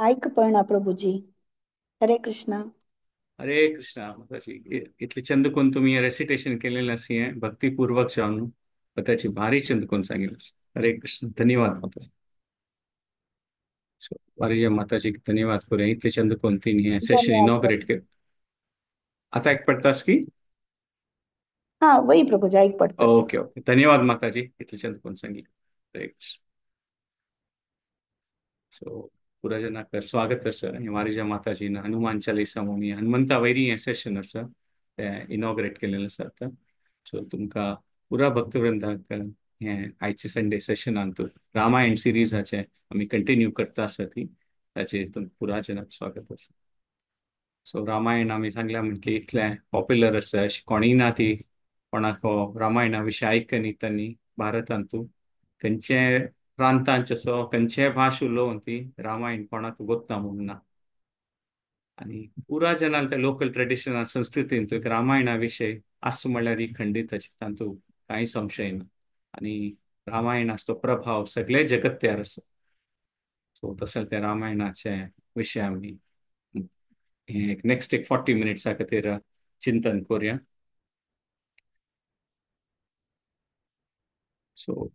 आयक पळना प्रभुजी. हरे कृष्णा. हरे कृष्णा माताजी, इतले चंद कोण तुम्ही रेसिटेशन केलेलं अशी आहे भक्तिपूर्वक जाणून त्याची भारी चंद कोण सांगितलं. हरे कृष्ण, धन्यवाद माताजी. वारिजा माताजी धन्यवाद करूया. इतले चंद कोण तीन हे सेशन धन्यवाद इनॉग्रेट प्रभु. केलं. आता एक पडतास की? हा वही प्रभुजी, ऐक पडतस. ओके ओके, धन्यवाद माताजी, इतले चंद कोण सांगितलं. हरे कृष्ण. सो पुरा जनाक स्वागत आसा. वारिजा माताजीन हनुमान चालीसा म्हणून हनुमंता वैरी हें सेशन आसा तें इनॉग्रेट केलेलें आसा आतां. सो तुमकां पुरा भक्तवृंदाक हें आयचे संडे सेशनांत रामायण सिरीजाचें आमी कंटिन्यू करता आसा ती ताचेर तुमकां पुरा जनाक स्वागत आसा. सो रामायण आमी सांगल्या म्हणजे इतलें पॉप्युलर आसा, अशें कोणीय ना ती कोणाक रामायणा विशय आयकनी तांणी भारतांतू खंयचे प्रांतांचे असो खंयचे भाश उलोवन ती रामायण कोणाक गोत्ता म्हूण ना. आनी पुरा जनाल ते लोकल ट्रेडिशनल संस्कृतींत एक रामायणा विशय आस म्हणल्यार ही खंडीत अशें तातूंत कांय संशय ना. आनी रामायणाचो प्रभाव सगळे जगत तयार आसा. सो तशें ते रामायणाचे विशय आमी एक नेक्स्ट एक 40 मिनिट्सा खातीर चिंतन करूया. सो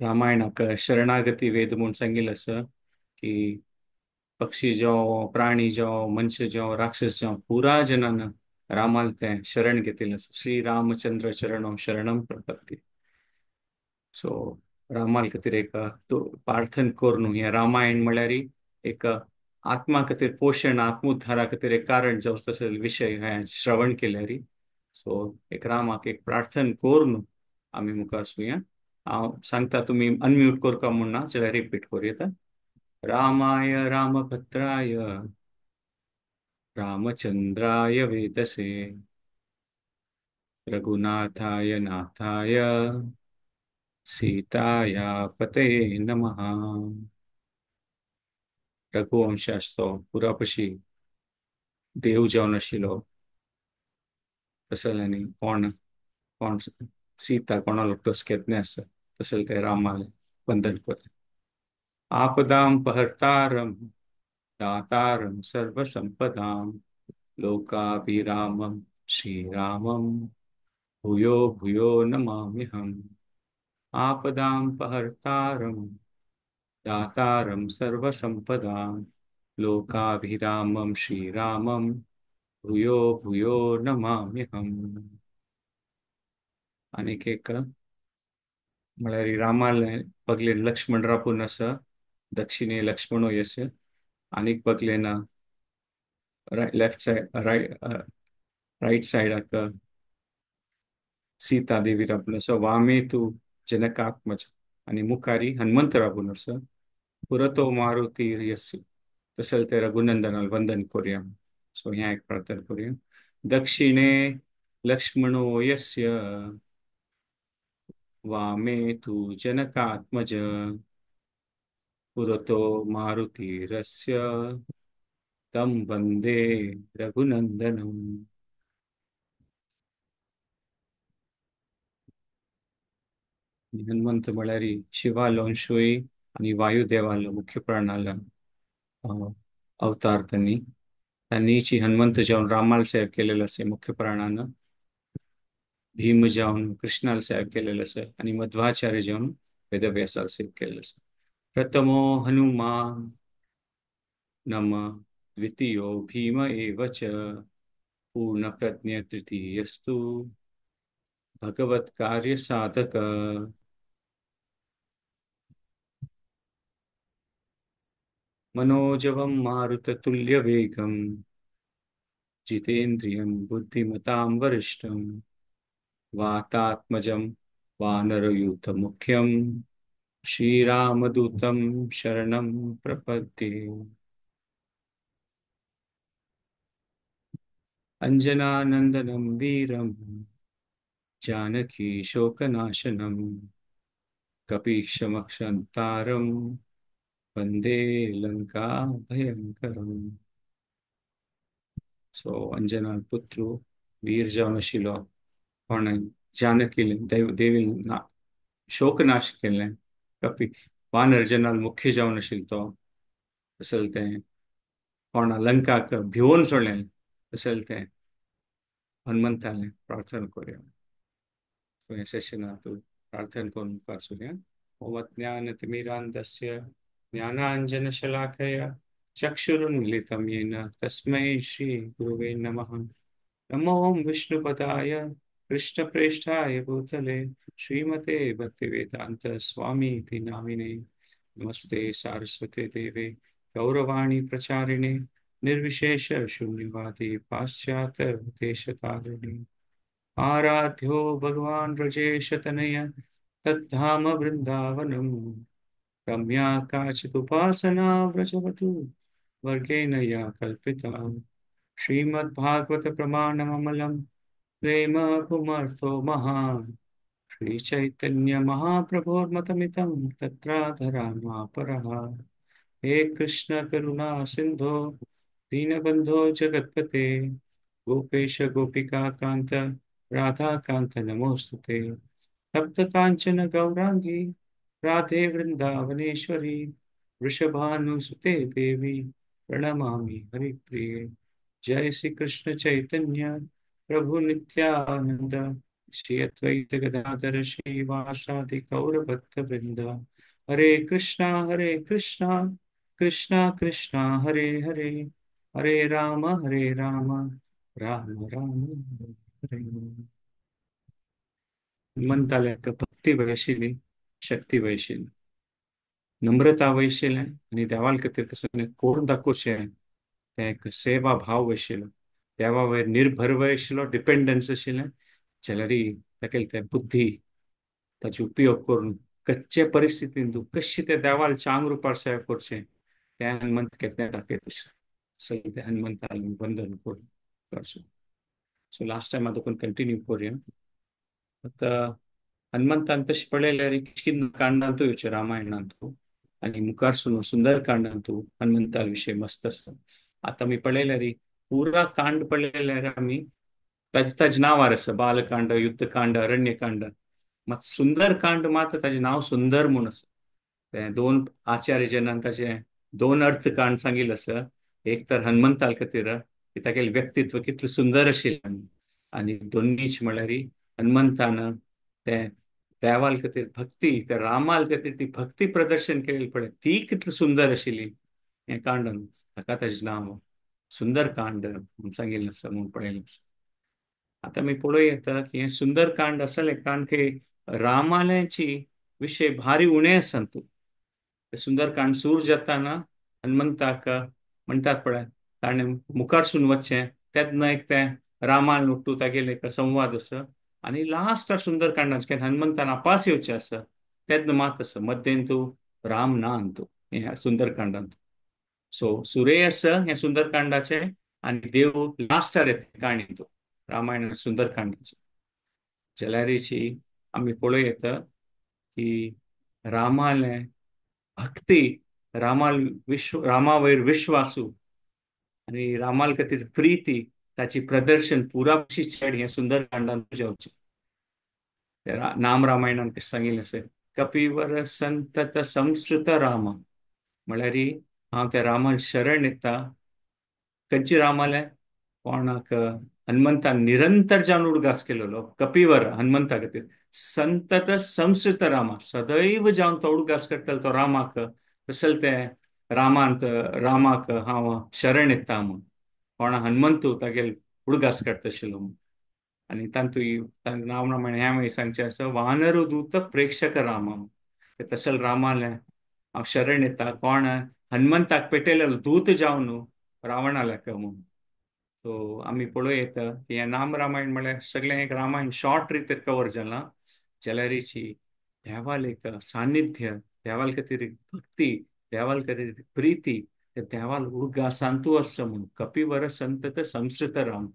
रामायणाक शरणागती वेद म्हूण सांगिल्लें आसा की पक्षी जावं, प्राणी जावं, मनशां जावं, राक्षस जावं, पुरा जनान रामाल तें शरण घेतिल्लें आसा. श्री रामचंद्र चरणो शरणम प्रपत्ती. सो रामाल खातीर एक प्रार्थना करून हें रामायण म्हळ्यार एक आत्मा खातीर पोशण, आत्मोद्धारा खातीर एक कारण जावं तसो विशय हें श्रवण केल्यार. सो एक रामाक एक प्रार्थना करून आमी मुखार सुया. हांव सांगता तुमी अनम्यूट करका म्हूण ना जाल्यार रिपीट करूं येता. रामाय रामभद्राय रामचंद्राय वेदसे रघुनाथाय नाथाय सीताया पते नमः. रघुवंशाचो पुरापशी देव जावन आशिल्लो तसलें आनी कोण कोण सीता कोणालो टोस घेतलें आसा तशें ते रामाले बंधन कर. आपदां पहर्तारं दातारं सर्वसंपदां लोकाभिरामं श्रीरामं भूयो भूयो नमाम्यहम्. आपदां पहर्तारं दातारं सर्वसंपदां लोकाभिरामं श्रीरामं भूयो भूयो नमाम्यहम्. आनीक एक म्हळ्यार रामाले बगलेन लक्ष्मण रापून आसा, दक्षिणे लक्ष्मणो यस, आनीक बगलेन left side right सायडाक Sita Devi राबून आसा, वामे तूं जनकात्मज आनी मुखारी हनुमंत राबून आसा, पुरतो मारुती यस तशें ते रघुनंदनाल वंदन करूया. सो हें एक प्रार्थना करूया. दक्षिणे लक्ष्मणो यस्य वामे तु जनकात्मज पुरतो मारुतीरस्य तं वंदे रघुनंदनम. हनुमंत म्हळ्यार शिवालो अंशूय आनी वायुदेवालो मुख्य प्राणालो अवतार त्यांनी त्यांनीची हनुमंत जावन रामाल सेव केलेलो असे मुख्य प्राणान, भीम जावन कृष्णाल सेव केलेलो असे आनी मध्वाचार्य जावन वेदव्यासाल सेव केलेलो असे. प्रथमो हनुमान नम द्वितीयो भीम एव च पूर्णप्रज्ञ तृतीयस्तु भगवत कार्य साधक. मनोजवं मारुततुल्य वेगं जितेन्द्रियं बुद्धिमतां वरिष्ठं वातात्मजं वानरयूथमुख्यं श्रीरामदूतं शरणं प्रपद्ये. अंजनानंदनं वीरं जानकी शोकनाशनं कपीशमक्षन्तारं वंदे लंका भयंकरं. सो अंजना पुत्र वीर जावन आशिल्लो कोण जानकी देवी शोकनाश केल्लें, कपी वानर जनाल मुख्य जावन आशिल्लो तो तशें तें कोणा लंकाक भिवोन सोडलें तशें तें हनुमंतालें प्रार्थना करूया. हें सेशनांत प्रार्थना करून मुखार सुरया. ओम अज्ञानतिमिरान्धस्य ज्ञानाञ्जनशलाकया चक्षुरुन्मीलितं येन तस्मै श्रीगुरुवे नमः. नमो विष्णुपदाय कृष्णप्रेष्ठाय भूतले श्रीमते भक्तिवेदांत स्वामीति नामिने. नमस्ते सारस्वते देवे गौरवाणी प्रचारिणे निर्विशेष शून्यवादी पाश्चात्य देशतारिणे. आराध्यो भगवान व्रजेश तनय तद्धाम वृंदावनम रम्या काचिदुपासना व्रजवधू वर्गेण या कल्पिता. श्रीमद्भागवत प्रमाणममलं प्रेम पुमर्थो महान् श्री चैतन्य महाप्रभोर्मतमितं तत्राधरामापरः. हे कृष्ण करुणा सिंधो दीनबंधो जगत्पते गोपेश गोपिका कांत राधा कांत नमोस्तुते. तप्त कांचन गौरांगी राधे वृंदावनेश्वरी वृषभानुसुते देवी प्रणमामि हरिप्रिये. जय श्री कृष्ण चैतन्य प्रभु नित्यानंद श्री अद्वैत गदाधर श्रीवासादि गौर भक्त वृंद. हरे कृष्णा कृष्णा कृष्णा हरे हरे हरे राम राम राम हरे हरे. हनुमंताल्याक भक्ती वयशिली, शक्ती वयशिली, नम्रता वयशिलें आनी देवाल खातीर कसलें करून दाखोवचें तें एक सेवा भाव वयशिलो, देवा वयर निर्भर वयशिलो, डिपेंडन्स आशिल्लें. जाल्यार ताका तें बुद्धी ताचो उपयोग करून कच्चे परिस्थितीन तूं कशी ते देवाल चांग रुपार सेवा करचें तें हनुमंत केन्ना दाखयता. सगळें ते हनुमंताक वंदन करून करचें. सो लास्ट टायम आतां कंटिन्यू करूया. आतां हनुमंतान तशें पळयल्यार किष्किंधा कांडांतूय येवचें रामायणांतू आनी मुखार सुंदर कांडांतू हनुमंता विशय मस्त आसा. आतां आमी पळयल्यार पुरा कांड पळयल्यार आमी ताजें नांवार आसा, बालकांड, युद्धकांड, अरण्यकांड. मात सुंदर कांड मात ताजें नांव सुंदर म्हूण आसा. तें दोन आचार्य जनान ताजें दोन अर्थ कांड सांगिल्लें आसा. एक तर हनुमंता खातीर की तागेलें व्यक्तित्व कितलें सुंदर आशिल्लें आनी दोनीच म्हळ्यार हनुमंतान तें देवाल खातीर भक्ती, त्या रामाल खातीर ती भक्ती प्रदर्शन केलेली पळय ती कितली सुंदर आशिल्ली हें कांड, ताका ताजें नांव सुंदर कांड म्हूण सांगिल्लें आसा म्हूण पळयलें आसा. आतां आमी पळोवं येता की हें सुंदर कांड आसलें कारण की रामालयाची विशय भारी उणें आसा. तूं सुंदर कांड सूर जाताना हनुमंताक म्हणटात पळय ताणें मुखारसून वचचें तेन्ना एक तें रामान उठ्ठू तागेलें एक संवाद आसा आनी लास्ट सुंदर कांडान केन्ना हनुमंतान आपास येवचें आसा तेन्ना मात आसा, मध्येन तूं राम ना अंतू हें सुंदर कांडांत. सो सुरेय आसा हें सुंदर कांडाचें आनी देव लास्टार येता काणी तूं रामायण सुंदर कांडाचें. जाल्यारीची आमी पळोवं येता की रामालें भक्ती, रामाल विश्व रामा वयर विश्वासू आनी रामाल खातीर प्रिती ताची प्रदर्शन पुरा चेड हें सुंदर कांडांत जावचें. नाम रामायणान कशें सांगिल्लें आसा, कपिवर संतत संस्कृत राम म्हळ्यार हांव त्या रामाल शरण येता. खंयची रामालें कोणाक हनुमंतान निरंतर जावन उडगास केलेलो कपिवर हनुमंता खातीर संतत संस्कृत रामा, सदैव जावन तो उडगास करतालो तो रामाक, तशें तें रामांत रामाक हांव शरण येता म्हूण कोणा हनुमंतू तागेल उडगास करता आशिल्लो म्हूण. आनी तांतूय राम रामायण हें मागीर सांगचें आसा, वानरदूत प्रेक्षक रामा, तशें रामालें हांव शरण येता. कोण हनुमंताक पेटयलेलो दूत जावन रावणाल्याक म्हूण. सो आमी पळोवं येता की हें नाम रामायण म्हळ्यार सगळें एक रामायण शॉर्ट रितीर कवर जालां. जाल्यारीची देवाल एक सानिध्य, देवाल खातीर भक्ती, देवाल खातीर प्रिती, देवाल उडगासांतू आसा म्हूण कपिवर संतत संस्कृत राम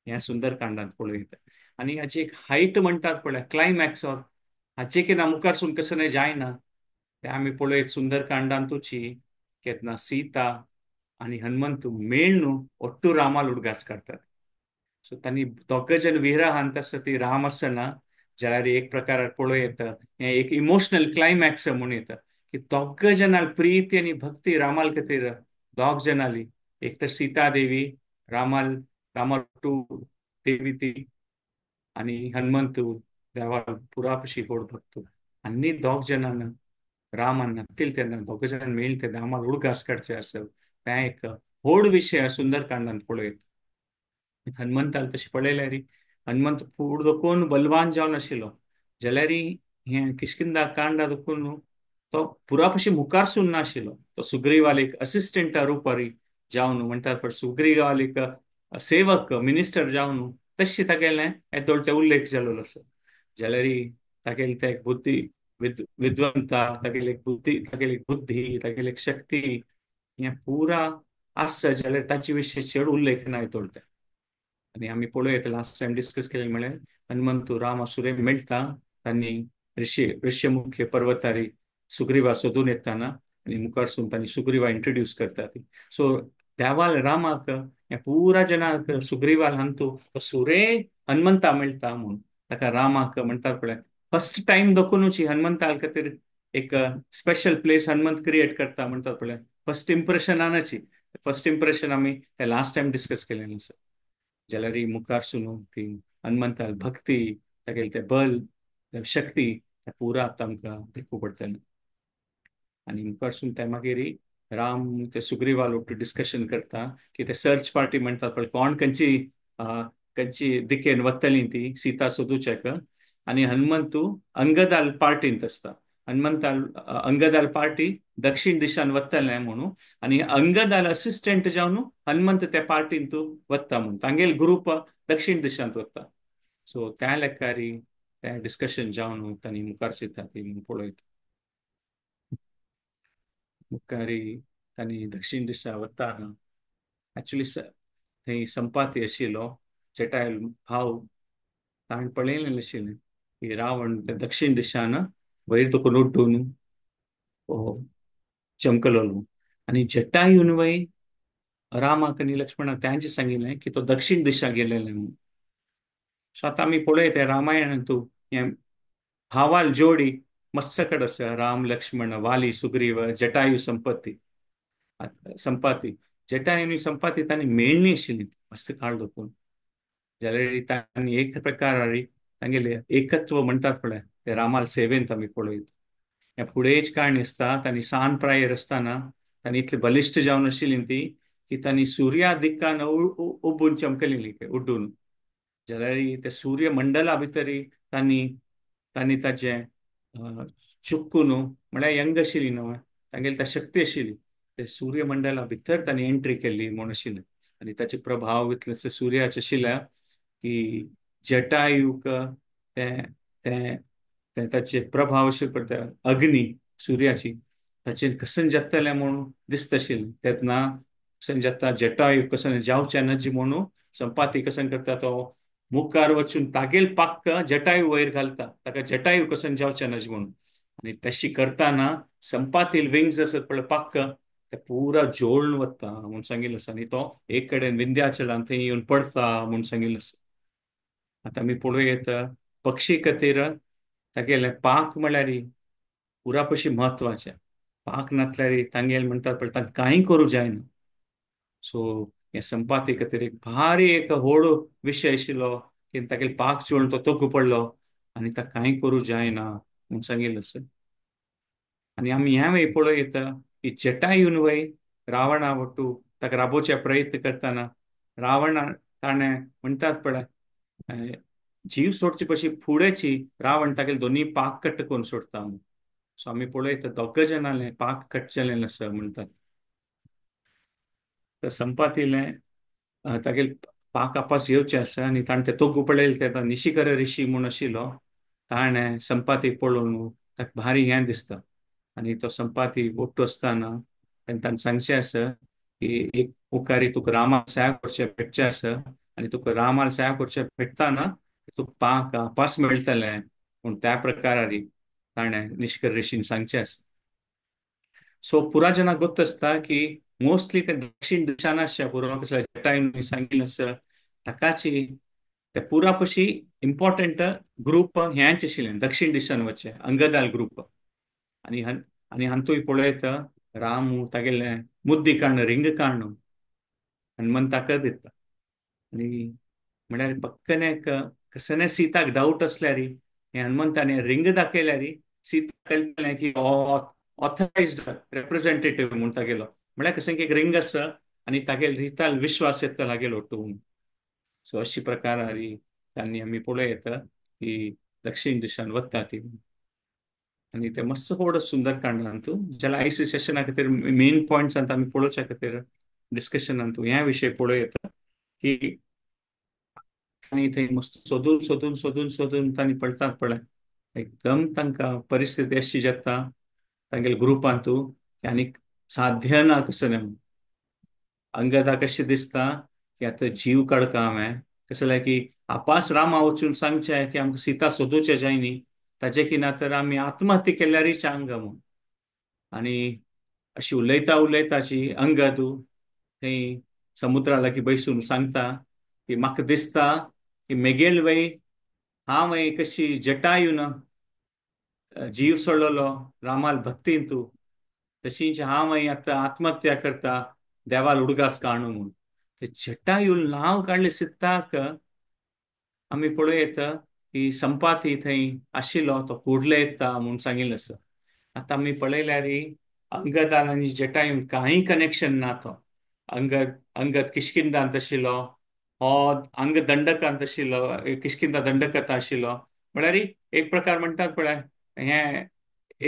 ह्या सुंदर कांडांत पळोवं येता. आनी हाची एक हायट म्हणटात पळय, क्लायमॅक्स हाचे की ना मुखारसून कसं नाही जायना तें आमी पळयत सुंदर कांडांतूची केन्ना सीता आनी हनुमंत मेळ्ळू ఒट्टू रामाल उडगास काडटात. सो तांणी दोग जण विरहांत आसा ती राम आसना जाल्यार एक प्रकार पळोवं येता हें एक इमोशनल क्लायमॅक्स म्हूण येता की दोग जनाल प्रीती आनी भक्ती रामाल खातीर दोग जनाली, एक तर सीता देवी रामाल रामाल टू देवी ती, आनी हनुमंतू देवाल पुरापशी होड भक्तू, आनी दोग जनान रामान नतील तेन्ना दोग जण मेळ ते रामाल उडगास काडचे आसत. तें एक होड विशय सुंदरकांडान पळयत. हनुमंताल तशें पळयल्यार हनुमंत फूड दोकून बलवान जावन आशिल्लो, जाल्यार हें किष्किंधा कांडा दोकून तो पुरापशी मुखार सून नाशिल्लो. तो सुग्रीवाल एक असिस्टंटा रुपारी जावन म्हणटात पण सुग्रीवाल एक सेवक मिनिस्टर जावन तशें तागेलें येदोळ ते उल्लेख जाल्लो आसा. जाल्यार तागेली ते एक बुद्धी विद्वंता, तागेली एक बुद्धी, तागेली एक बुद्धी, तागेली एक शक्ती हें पुरा आसा, जाल्यार ताचे विशीं चड उल्लेख ना येदोळ ते. आनी आमी पळोवया लास्ट टायम डिस्कस केलें म्हळ्यार हनुमंतू राम सुरे मेळटा तांणी ऋष्यमुख्य पर्वतारी सुग्रीवा सोदून येताना आनी मुखार सून तांणी सुग्रीवा इंट्रोड्यूस करता ती. सो देवाल रामाक ह्या पुरा जनाक सुग्रीवाल हांतू तो सुरे हनुमंता मेळटा म्हूण ताका रामाक म्हणटात पळय फर्स्ट टायम दोकुनूच हनुमंता खातीर एक स्पेशल प्लेस हनुमंत क्रिएट करता म्हणटात पळय फर्स्ट इम्प्रेशनानच. फर्स्ट इम्प्रेशन आमी ते लास्ट टायम डिस्कस केलें आसा. जाल्यार मुखार सून ती हनुमंताल भक्ती तागेलें तें बल शक्ती पुरा आमकां देखूं पडटलें. आनी मुखार सून ते मागीर राम ते सुग्रीवाल ಒಟ್ಟು डिस्कशन करता की ते सर्च पार्टी म्हणटात पळय कोण खंयची खंयची दिकेन वतली ती सीता सोदूच्याक. आनी हनुमंतू अंगदाल पार्टींत आसता. हनुमंताल अंगदाल पार्टी दक्षिण दिशान वतलें म्हणून आनी अंगदाल असिस्टंट जावन हनुमंत त्या पार्टींत वता म्हूण तांगेल ग्रुप दक्षिण दिशांत वता. सो त्या लेखारी त्या डिस्कशन जावन तांणी मुखार चिंता ती म्हूण पळयता. मुखारी तांणी दक्षिण दिशा वता एक्चुली थंय संपाती आशिल्लो जटायल भाव ताणें पळयलें आशिल्लें की रावण ते दक्षिण दिशान वयर तुका उड्डून चमकलो. आनी जटायून वय रामाक आनी लक्ष्मणाक तांचे सांगिल्लें की तो दक्षिण दिशा गेलेले म्हणून. सो आतां आमी पळयता रामायणांतू हें भावाल जोडी मस्सकड आसा, राम लक्ष्मण वाली सुग्रीव जटायू संपत्ती संपाती. जटायू आनी संपाती तांणी मेळणी आशिल्ली मस्त काळ दोकून, जाल्यार तांणी एक प्रकारारी तांगेले एकत्व म्हणटात पळय ते रामाल सेवेंत आमी पळयता. ह्या फुडेंच काणी आसता तांणी सान प्रायेर आसतना तांणी इतली बलिश्ट जावन आशिल्ली ती की तांणी सुर्या दिक्कान उबून चमकलेली उड्डून, जाल्यार ते सूर्य मंडला भितरी तांणी तांणी ताजें चुक्कून म्हळ्यार यंग आशिल्ली न्हय तांगेली ती शक्ती आशिल्ली ते सूर्यमंडला भितर तांणी एंट्री केल्ली म्हूण आशिल्लें. आनी ताचे प्रभाव इतले सुर्याचे आशिल्ले की जटायूक तें तें तें ताचे प्रभाव अशें पडटा अग्नी सुर्याची ताचेर कसन जातलें म्हूण दिसता आशिल्लें. तेन्ना कसन जाता जटायू कसन जावचें नज म्हणून संपाती कसन करता तो मुखार वचून तागेल पाक्क जटायू वयर घालता ताका जटायू कसन जावचें नज म्हणून. आनी तशी करतना संपातील विंग्स आसत पळय पाक्क ते पुरा जोडून वता म्हूण सांगिल्लें आसा. आनी तो एक कडेन विंध्याचलान थंय येवन पडता म्हूण सांगिल्लें आसा. आतां आमी पळोवया येता पक्षी खातीर तागेलें पांख म्हळ्यार पुरा पशी म्हत्वाचें. पांख नासल्यार तांगेल म्हणटात पळय तांकां कांय करूं जायना. सो हें संपाती खातीर एक भारी एक व्हड विशय आशिल्लो की तागेले पांख चोळून तो तोगू पडलो आनी ताका कांय करूं जायना म्हूण सांगिल्लें आसा. आनी आमी ह्या वेळी पळोवया येता की जटायून वय रावणा वटू ताका राबोवचे प्रयत्न करतना रावणा ताणें म्हणटात पळय जीव सोडचे पशी फुडेंची रावण तागेले दोनी पांख कट करून सोडता म्हूण. सो आमी पळयता दोग जाणांले पांख कट जालें आसा म्हणटात. तर संपातीलें तागेले पांख आपास येवचें आसा आनी ताणें ते तोगू पळयलें ते निशिकर ऋषी म्हूण आशिल्लो ताणें संपाती पळोवन ताका भारी हें दिसता. आनी तो संपाती ओट्टू आसतना आनी ताणें सांगचें आसा की एक मुखारी तुका रामा सेवा करचें भेटचें आसा आनी तुका रामाल सेवा करचें भेटतना तुका पांख आपास मेळटलें पूण त्या प्रकारारी ताणें निष्कर ऋषीन सांगचें आसा. सो पुरा जनाक गोत्त आसता की मोस्टली ते दक्षिण दिशान आसच्या पुरो कसो जटायून सांगिल्लें आसा ताकाची ते पुरा पशी इम्पॉर्टंट ग्रुप ह्यांच आशिल्लें दक्षिण दिशान वचचें अंगदाल ग्रुप. आनी आनी हातूंय पळयता रामू तागेले मुद्दी काडून रिंग काडून हनुमंताक दिता. आनी म्हळ्यार पक्कने कसने सीताक डावट आसल्यार हे हनुमंताने रिंग दाखयल्यार सीता कळटलें की ऑथरायज्ड रेप्रेझेंटेटिव्ह म्हूण तागेलो, म्हळ्यार कशें की एक रिंग आसा आनी तागेल रिताल विश्वास येता लागेलो टून. सो अशी प्रकारारी तांणी आमी पळोवं की दक्षिण दिशान वता ती. आनी ते मस्त व्हड सुंदरकांडान तूं जाल्यार आयसी सेशना खातीर मेन पॉयंट्सान आमी पळोवच्या खातीर डिस्कशनान तूं ह्या विशय पळोवं येता की आनी थंय मस्त सोदून सोदून सोदून सोदून तांणी पळतात पळय एकदम तांकां परिस्थिती अशी जाता तांगेले ग्रुपान तूं की आनीक साध्य ना कसं न्हय. अंगदा कशें दिसता की आतां जीव काडका हांवें कसं जाल्यार की आपास रामा वचून सांगचें की आमकां सीता सोदूचें जाय न्ही, ताजे की ना तर आमी आत्महत्या केल्यारच अंग म्हूण. आनी अशी उलयता उलयताची अंगदू थंय समुद्रा लागीं बैसून सांगता की म्हाका दिसता की मेगेल वय हांव कशी जटायून जीव सोडलो रामाल भक्तीन तूं तशीच हांव आतां आत्महत्या करता देवाल उडगास काणू म्हूण. ते जटायून नांव काडलें सित्ताक आमी पळोवं येता की संपाती थंय आशिल्लो तो कुडले येता म्हूण सांगिल्लें आसा. आतां आमी पळयल्यार अंगदान आनी जटायून कांय कनेक्शन ना. तो अंगद अंगद किश्किंदांत आशिल्लो, हो अंग दंडकांत आशिल्लो, किश्किंदा दंडकांत आशिल्लो. म्हळ्यार एक प्रकार म्हणटात पळय हें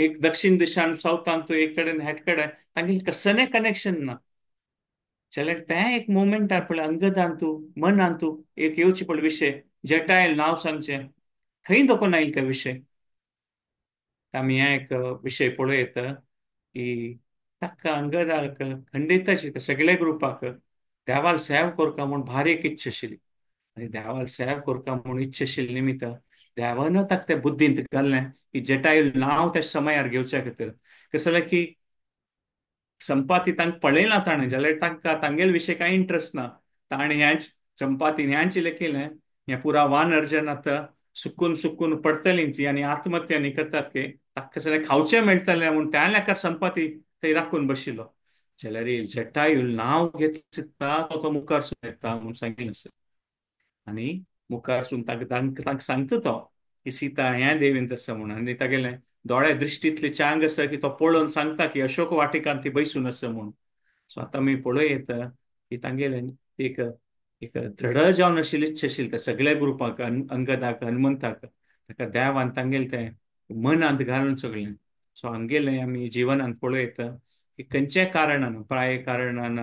एक दक्षिण दिशान सावथान तूं एक कडेन हेट कडेन तांगेलें कसलें कनेक्शन ना. जाल्यार तें एक मुवमेंटार पळय अंगदान तूं मनान तूं एक येवची पळय विशय जटायल नांव सांगचें खंय दखून आयले ते विशय. आमी हें एक विशय पळोवं येता की ताका अंगदाक खंडिताची सगळे ग्रुपाक देवाल सेव करता म्हूण भारी एक इच्छा आशिल्ली. आनी देवाल सेव करता म्हूण इच्छा आशिल्ली निमित्त देवान ताका ते बुद्दींत घाल्लें की जटायल नांव त्या समयार घेवच्या खातीर. कशें जाल्यार की संपाती तांकां पळयलां ताणें जाल्यार तांकां तांगेले विशय कांय इंट्रस्ट ना. ताणें ह्याच संपातीन ह्यांच लेखिलें हें पुरा वानर्जन आतां सुकून सुकून पडटलीं ती आनी आत्महत्या न्ही करतात की ताका कशें खावचें मेळटलें म्हूण त्या लेखार संपाती थंय राखून बशिल्लो. जाल्यार जटायू नांव घेत चित्ता तो तो मुखार सून येता म्हूण सांगिल्लें आसा. आनी मुखार सून तांकां सांगता तो की सीता ह्या देवीन आसा म्हूण. आनी तागेलें दोळे दृश्टींतले चांग आसा की तो पळोवन सांगता की अशोक वाटिकान ती बैसून आसा म्हूण. सो आतां आमी पळोवं येता की तांगेलें एक एक दृढ जावन आशिल्ली इच्छा आशिल्ली त्या सगळ्या ग्रुपाक अंगदाक हनुमंताक ताका देवान तांगेलें तें मनांत घालून सगळें. सो आमगेलें आमी जिवनांत पळोवं येता की खंयच्या कारणान प्राय कारणान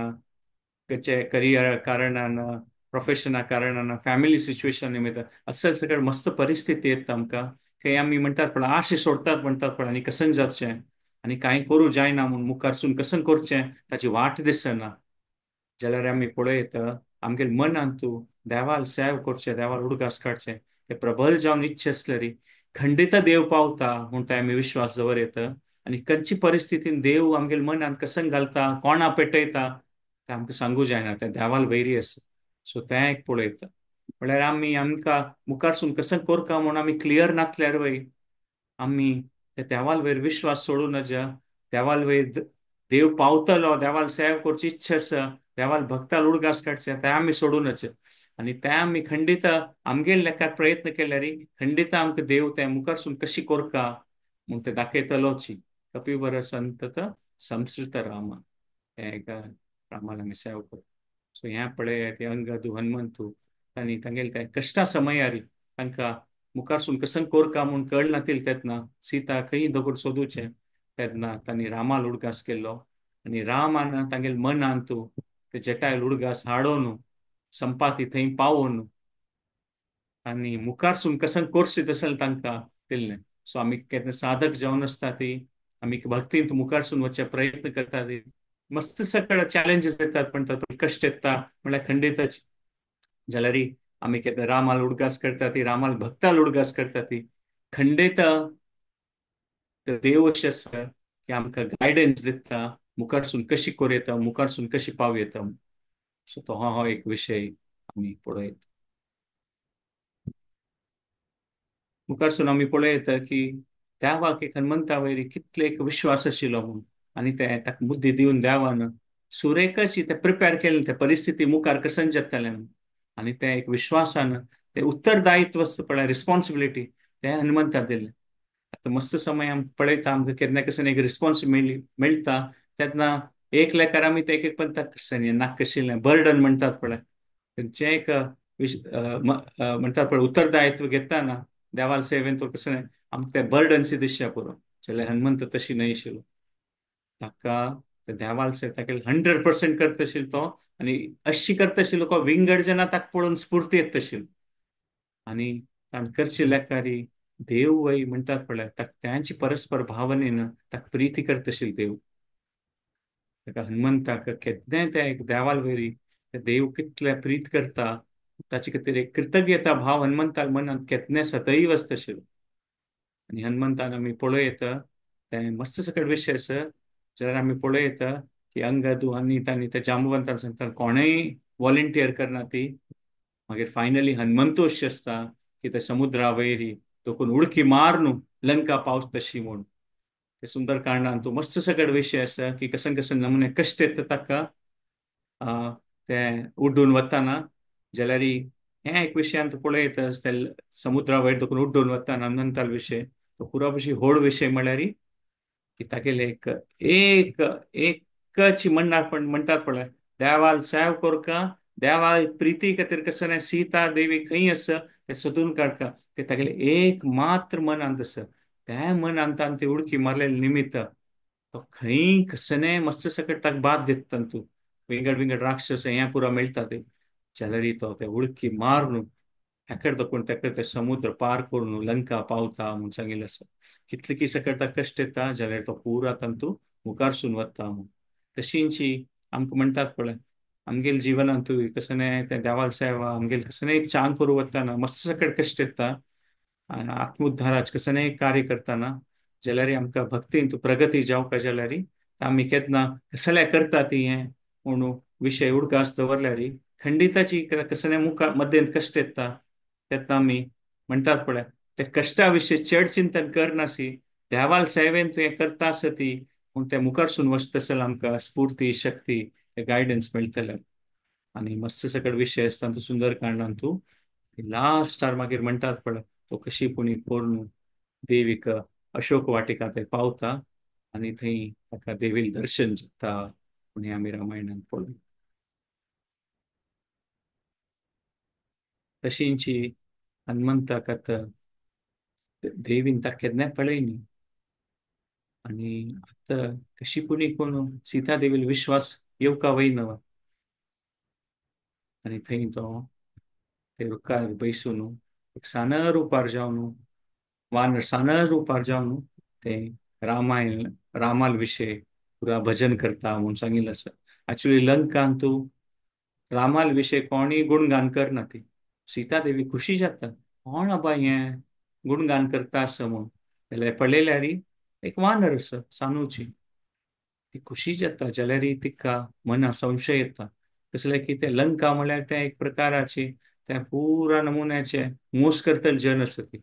खंयच्या करियर कारणान प्रोफेशना कारणान फॅमिली सिच्युएशन निमित्त असेल सगळें मस्त परिस्थिती येता आमकां की आमी म्हणटात पण आशे सोडतात म्हणटात पण आनी कसन जावचें आनी कांय करूं जायना म्हूण मुखारसून कसन करचें ताची वाट दिसना. जाल्यार आमी पळोवं येता आमगेले मनांत तूं देवाल सेव करचें देवाल उडगास काडचें ते प्रबल जावन इच्छा आसल्यार खंडित देव पावता म्हूण ते आमी विश्वास दवर येता. आनी खंयची परिस्थितीन देव आमगेले मनांत कसन घालता कोणा पेटयता तें आमकां सांगू जायना, तें देवाल वैरी आसा. सो तें एक पळयता म्हळ्यार आमी आमकां मुखारसून कशें करता म्हूण आमी क्लियर नासल्यार वय आमी ते देवाल वयर विश्वास सोडूं नजा. देवाल वयर देव पावतलो देवाल सेव करची इच्छा आसा देवाल भक्ताल उडगास काडचे तें आमी सोडूं नज. आनी तें आमी खंडित आमगेले लेखार प्रयत्न केल्यार खंडित आमकां देव तें मुखारसून कशी करता म्हूण तें दाखयतलोची. कपिवर संतत संस्कृत रामा तें एका रामाल आमी सेव करता. सो हें पळय ते अंगदू हनुमंतू तांणी तांगेले ते कश्टा समयारी तांकां मुखारसून कसन कोरका म्हूण कळना तेन्ना सीता खंय दगड सोदूचें तेन्ना तांणी रामाल उडगास केल्लो. आनी रामान तांगेले मनांत ते जटायल उडगास हाडोवन संपाती थंय पावोवन आनी मुखारसून कसन कोरशी तशें तांकां दिल्लें. सो आमी केन्ना साधक जावन आसता ती आमी भक्तींत मुखारसून वचचे प्रयत्न करता ती मस्त सगळे चॅलेंजीस येतात पण तातूंत कश्ट येता म्हणल्यार खंडितच. जाल्यार आमी केन्ना रामाल उडगास करता ती रामाल भक्ताल उडगास करता ती खंडित देव अशें आसा की आमकां गायडन्स दिता मुखारसून कशी करूं येता मुखारसून कशी पावं येता. सो तो हो एक विशय आमी पळयता. मुखारसून आमी पळयता की देवाक एक हनुमंता वयर कितले एक विश्वास आशिल्लो म्हूण आनी ते ताका बुद्धी दिवन देवान सुरेकची ते प्रिपेर केलें ते परिस्थिती मुखार कसन जातलें म्हूण आनी ते एक विश्वासान ते उत्तरदायित्व आसता पळय रिस्पॉन्सिबिलिटी ते हनुमंताक दिलें. आतां मस्त समय आमकां पळयता आमकां केन्ना कसन एक रिस्पॉन्सिबिलिटी मेळटा तेन्ना एक लेखार आमी ते एक एक पंथाक कसन नाका आशिल्लें बर्डन म्हणटात पळय तेंचें एक म्हणटात पळय उत्तरदायित्व घेतना देवाल सेवेन तो कसं आमकां तें बर्डन सी दिसचें पुरो. जाल्यार हनुमंत तशी न्हय आशिल्लो, ताका देवाल सेवे ताका 100% करता आशिल्लो तो आनी अशी करता आशिल्लो को विंगड जना ताका पळोवन स्फूर्ती येता आशिल्ली आनी ताणें करचे लेखारी देव वय म्हणटात पळय ताका त्यांची परस्पर भावनेन ताका प्रिती करता आशिल्लो देव. ताका हनुमंताक केन्नाय त्या एक देवाल वयरी देव कितले प्रीत करता ताचे खातीर एक कृतज्ञता भाव हनुमंताक मनांत केन्नाय सदैव आसता आशिल्लो. आनी हनुमंतान आमी पळयता तें मस्त सकट विशय आसा जाल्यार आमी पळयता की अंगद आनी तांणी त्या जांबवंतान सांगता कोणेय वॉलंटियर करना ती. मागीर फायनली हनुमंतू अशें आसता की ते समुद्रा वयरी तोकून उडकी मार न्हू लंका पावस तशी म्हूण. ते सुंदर कारणान तो मस्त सकट विशय आसा की कसन कसन नमुने कश्ट येता ताका ते उड्डून वतना जाल्यार हें एक विशयान तूं पळयता ते समुद्रा वयर तोकून उड्डून वतना हनुमंताल विशय तो पुरा बशी व्हड विशय म्हळ्यार की तागेले एक एक एकच म्हणणार पण म्हणटात पळय देवाल सेव करका देवाल प्रिती खातीर कसं सीता देवी खंय आसा ते सोदून काडका ते तागेले एक मात्र मनांत आसा त्या मनांत ती उडकी मारलेले निमित्त तो खंय कसने मस्त सकट ताका बाद दिता तूं विंगड विंगड राक्षस हें पुरा मेळटा ते जाल्यार तो ते उडकी मारून हेकडे तो तेकडे ते समुद्र पार करून लंका पावता म्हूण सांगिल्लें आसा. कितले की सकट ताका कश्ट येता जाल्यार तो पुरा तांतू मुखारसून वता म्हूण. तशींची आमकां म्हणटात पळय आमगेले जिवनांतूय कसने ते देवाल सेवा आमगेले कसने एक चांग करूं वतना मस्त सकट कश्ट येता आनी आत्मोद्धाराच कसने कार्य करतना जाल्यार आमकां भक्तीन प्रगती जावपा जाल्यार आमी केन्ना कसल्या करता ती हें म्हणून विशय उडकास दवरल्यार खंडिताची कसने मुखार मध्येंत कश्ट येता तेन्ना आमी म्हणटात पळय ते कश्टा विशय चड चिंतन करनासी देवाल सेवेन तूं हें करता आसा ती पूण ते मुखारसून वचता आसतना आमकां स्फूर्ती शक्ती गायडन्स मेळटलें. आनी मस्त सकट विशय आसता तूं सुंदर कारणान तूं लास्टार मागीर म्हणटात पळय तो कशी पुणी करून देवीक अशोक वाटिका थंय पावता आनी थंय ताका देवील दर्शन जाता पूण हें आमी रामायणान पळोवया. तशींची हनुमंताक आतां देवीन ताका केन्नाय पळयनी आनी आतां कशी पुणी कोण सीता देवील विश्वास येवका वयना आनी थंय तो ते रुखार बैसून एक सान रुपार जावन वानर सान रुपार जावन ते रामायण रामाल विशय पुरा भजन करता म्हूण सांगिल्लें आसा. एक्चुअली लंकान तूं रामाल विशय कोणीय गुणगान करना ती सीता देवी खुशी जाता कोण आबा हें गुणगान करता आसा म्हूण जाल्यार पळयल्यार एक वानर आसा सानूची ती खुशी जाता जाल्यार तिका मना संशय येता कसलें की तें लंका म्हळ्यार तें एक प्रकाराची तें पुरा नमुन्याचे मोस करतले जन आसा ती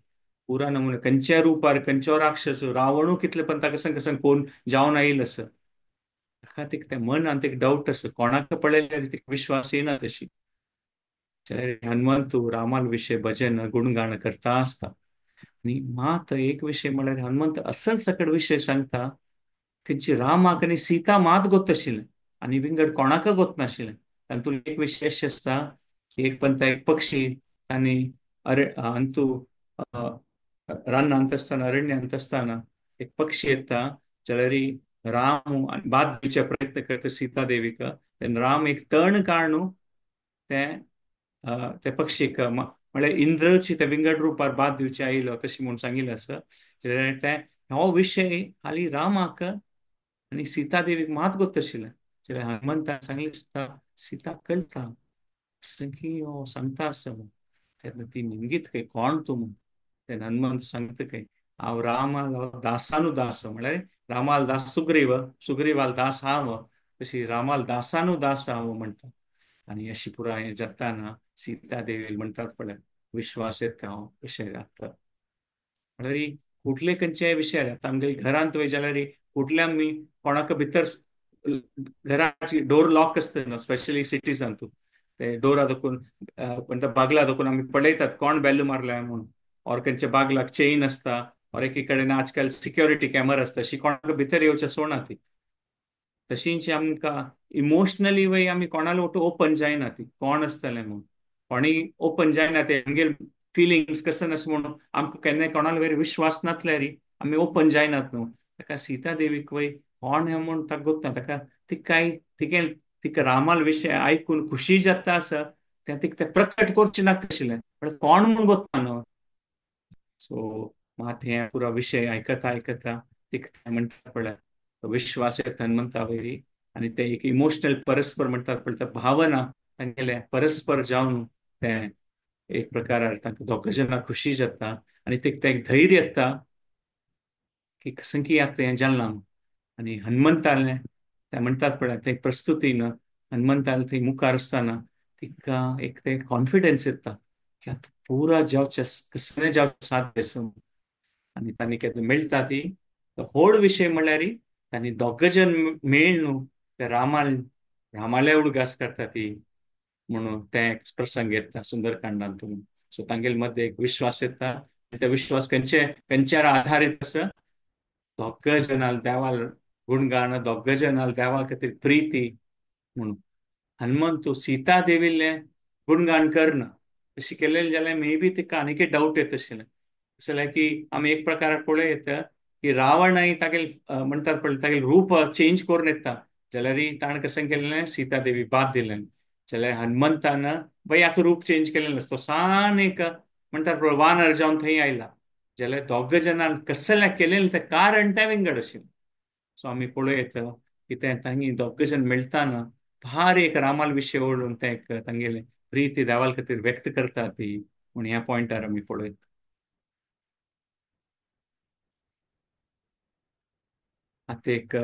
पुरा नमुने खंयच्या रुपार खंयचो राक्षस रावणू कितले पण ताका कसन कसन कोण जावन आयिल्लो आसा ताका तें मनांत एक डावट आसा कोणाक पळयल्यार तिका विश्वास येना तशी. जाल्यार हनुमंतू रामाल विशय भजन गुणगान करता आसता आनी मात एक विशय म्हळ्यार हनुमंत असल सकट विशय सांगता खंयची रामाक आनी सीता मात गोत आशिल्लें आनी विंगड कोणाक गोत नाशिल्लें. तातूंत एक विशय अशें आसता की एक पंता एक पक्षी आनी अंतू रानांत आसतना अरण्यांत आसतना एक पक्षी येता जाल्यार राम आनी बाद दिवचे प्रयत्न करता सीता देवीक तेन्ना राम एक तण काडून तें ते पक्षीक म्हळ्यार इंद्रची ते विंगड रुपार बाद दिवचे आयलो तशें म्हूण सांगिल्लें आसा. जाल्यार तें हो विशय हाली रामाक आनी सीता देवीक मात गोत आशिल्लें. जाल्यार हनुमंतान सांगलें सीता सीता कळटा की हो सांगता आसा म्हूण तेन्ना ती निमगीत खंय कोण तूं म्हूण तेन्ना हनुमंत सांगता खंय हांव रामाल दासानुदास म्हळ्यार रामाल दास सुग्रीव सुग्रीवाल दास हांव तशी रामाल दासानुदास हांव म्हणटा. आनी अशी पुराय हें जाताना सीता देवी म्हणटात पळय विश्वास येता हांव अशें जाता. म्हळ्यार कुठले खंयच्याय विशयार आतां आमगे घरांत वय जाल्यार कुठल्या आमी कोणाक भितर घराची डोर लॉक आसता न्हू, स्पेशली सिटीजान तूं ते डोरा दखून म्हणटा बागला दखून आमी पळयतात कोण बेल्लू मारल्या म्हणून, ऑर खंयच्या बागलाक चेन आसता, ऑर एकी कडेन आजकाल सिक्युरिटी कॅमेरा आसता, अशी कोणाक भितर येवचें सोडना ती. तशींच आमकां इमोशनली वय आमी कोणालो ओटो ओपन जायना ती कोण आसतलें म्हणून, कोणी ओपन जायना ते आमगेर फिलिंग्स कशें नासता म्हणून आमकां केन्नाय कोणालो वयर विश्वास नासल्यार आमी ओपन जायनात न्हू. ताका सीता देवीक वय कोण हें म्हूण ताका गोत्ता, ताका तिकाय तिगे तिका रामाल विशय आयकून खुशी जाता आसा तें तिका तें प्रकट करचें नाका आशिल्लें, पण कोण म्हूण गोत्ता न्हू. सो मात हें पुरा विशय आयकता आयकता तिका म्हणटा पळय विश्वास येता हनुमंता वयरी, आनी ते एक इमोशनल परस्पर म्हणटात पळय त्या भावना तांगेले परस्पर जावन तें एक प्रकारार तांकां दोग जाणां खुशी जाता आनी तेका तें एक धैर्य येता की कसंकी आतां हें जालां. आनी हनुमंतालें तें म्हणटात पळय तें प्रस्तुतीन हनुमंतालें थंय मुखार आसतना तिका एक तें कॉन्फिडन्स येता की आतां पुरा जावचें कसलें जावचें साध्य आसा. आनी तांणी केन्ना मेळटा ती व्हड विशय म्हणल्यार तांणी दोग जण मेळ न्हू ते रामाले उडगास करता ती म्हणून तें एक प्रसंग येता सुंदरकांडांत. सो तांगेले मदें एक विश्वास येता, त्या विश्वास खंयचे खंयच्यार आधारीत आसा, दोग जणां देवाल गुणगान, दोग जणां देवा खातीर प्रिती म्हणून. हनुमंतू सीता देवीले गुणगान करना तशें केलें जाल्यार मे बी तिका आनीक डावट येता आशिल्लें. अशें जाल्यार की आमी एक प्रकार पळोवं येता की रावणय तागेले म्हणटात पळय तागेलें रूप चेंज करून येता जाल्यार ताणें कशें केलें सीता देवी बाद दिलें, जाल्यार हनुमंतान बाई आतां रूप चेंज केलें नासता, तो सान एक म्हणटात पळय वानर जावन थंय आयला, जाल्यार दोग जाणां कसलें केलें तें कारण तें विंगड आशिल्लें. सो आमी पळोवं येता की तें तांणी दोग जण मेळटाना भारी एक रामाल विशय ओडून तें एक तांगेलें प्रिती देवाल खातीर व्यक्त करता ती म्हूण ह्या पॉयंटार आमी पळयता. आतां एक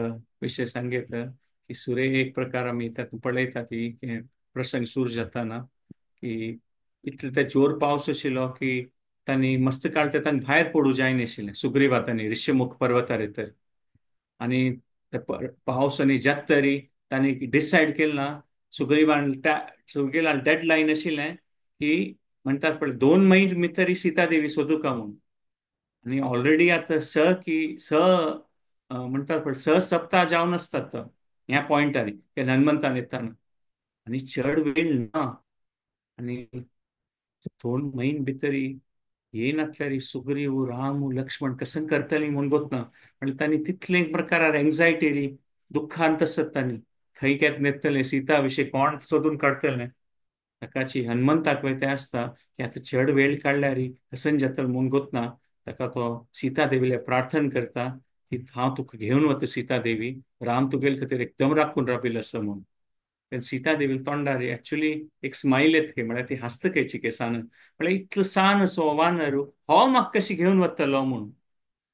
विशय सांगता की सुरे एक प्रकार आमी तातूंत पळयता ती की प्रसंग सूर जाताना की इतले ते जोर पावस आशिल्लो की तांणी मस्त काळ ते तांकां भायर पडूं जायनाशिल्लें सुग्रीवा तांणी ऋषिमुख पर्वतार तर, आनी ते पावस आनी जात तरी तांणी डिसायड केलें ना सुग्रीवान त्या सुग्रीवान डेड लायन आशिल्लें की म्हणटात पळय 2 म्हयने भितर सीता देवी सोदूका म्हूण, आनी ऑलरेडी आतां स की स म्हणटात पळय 6 सप्ताह जावन आसतात ह्या पॉयंटार की हनुमंतान येताना, आनी चड वेळ ना, आनी 2 म्हयने भितर येनातल्यार सुग्रीव राम लक्ष्मण कसं करतली म्हूण गोतना म्हणल्यार तांणी तितले प्रकारार एन्जायटी री दुख्खांत आसत तांणी खंय केन्ना नेतलें सीता विशीं कोण सोदून काडटलें. ताकाची हनुमंताक वय तें आसता की आतां चड वेळ काडल्यार कसं जातलें म्हूण गोतना ताका तो सीता देवीले प्रार्थना करता की हांव तुका घेवन वता सीता देवी, राम तुगेले खातीर एकदम राखून राबिल्लो आसा म्हूण. तेन्ना सीता देवी तोंडार एक्चुली एक स्मायल येता म्हळ्यार ती हांसता खंयची केसान, म्हळ्यार इतलो सान असो वानर हो म्हाका कशी घेवन वतलो म्हूण.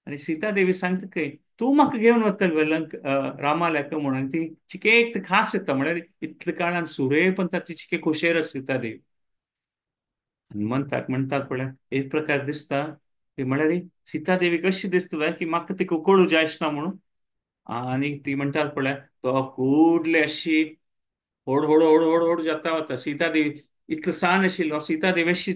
आनी सीता देवी सांगता खंय तूं म्हाका घेवन वतलो लंक रामाल्याक म्हूण, आनी ती चिके एक खास येता म्हळ्यार इतले काळान सुरे पण ती चिके खोशेर आसा सीता देवी. हनुमंताक म्हणटात पळय एक प्रकार दिसता की म्हळ्यार सीता देवी कशी दिसता की म्हाका ती कुकडू जाय आसना म्हणून, आनी ती म्हणटात पळय तो कुडले अशी होड होड होड होड होड जाता वता सीता देवी इतलो सान आशिल्लो सीता देवी अशी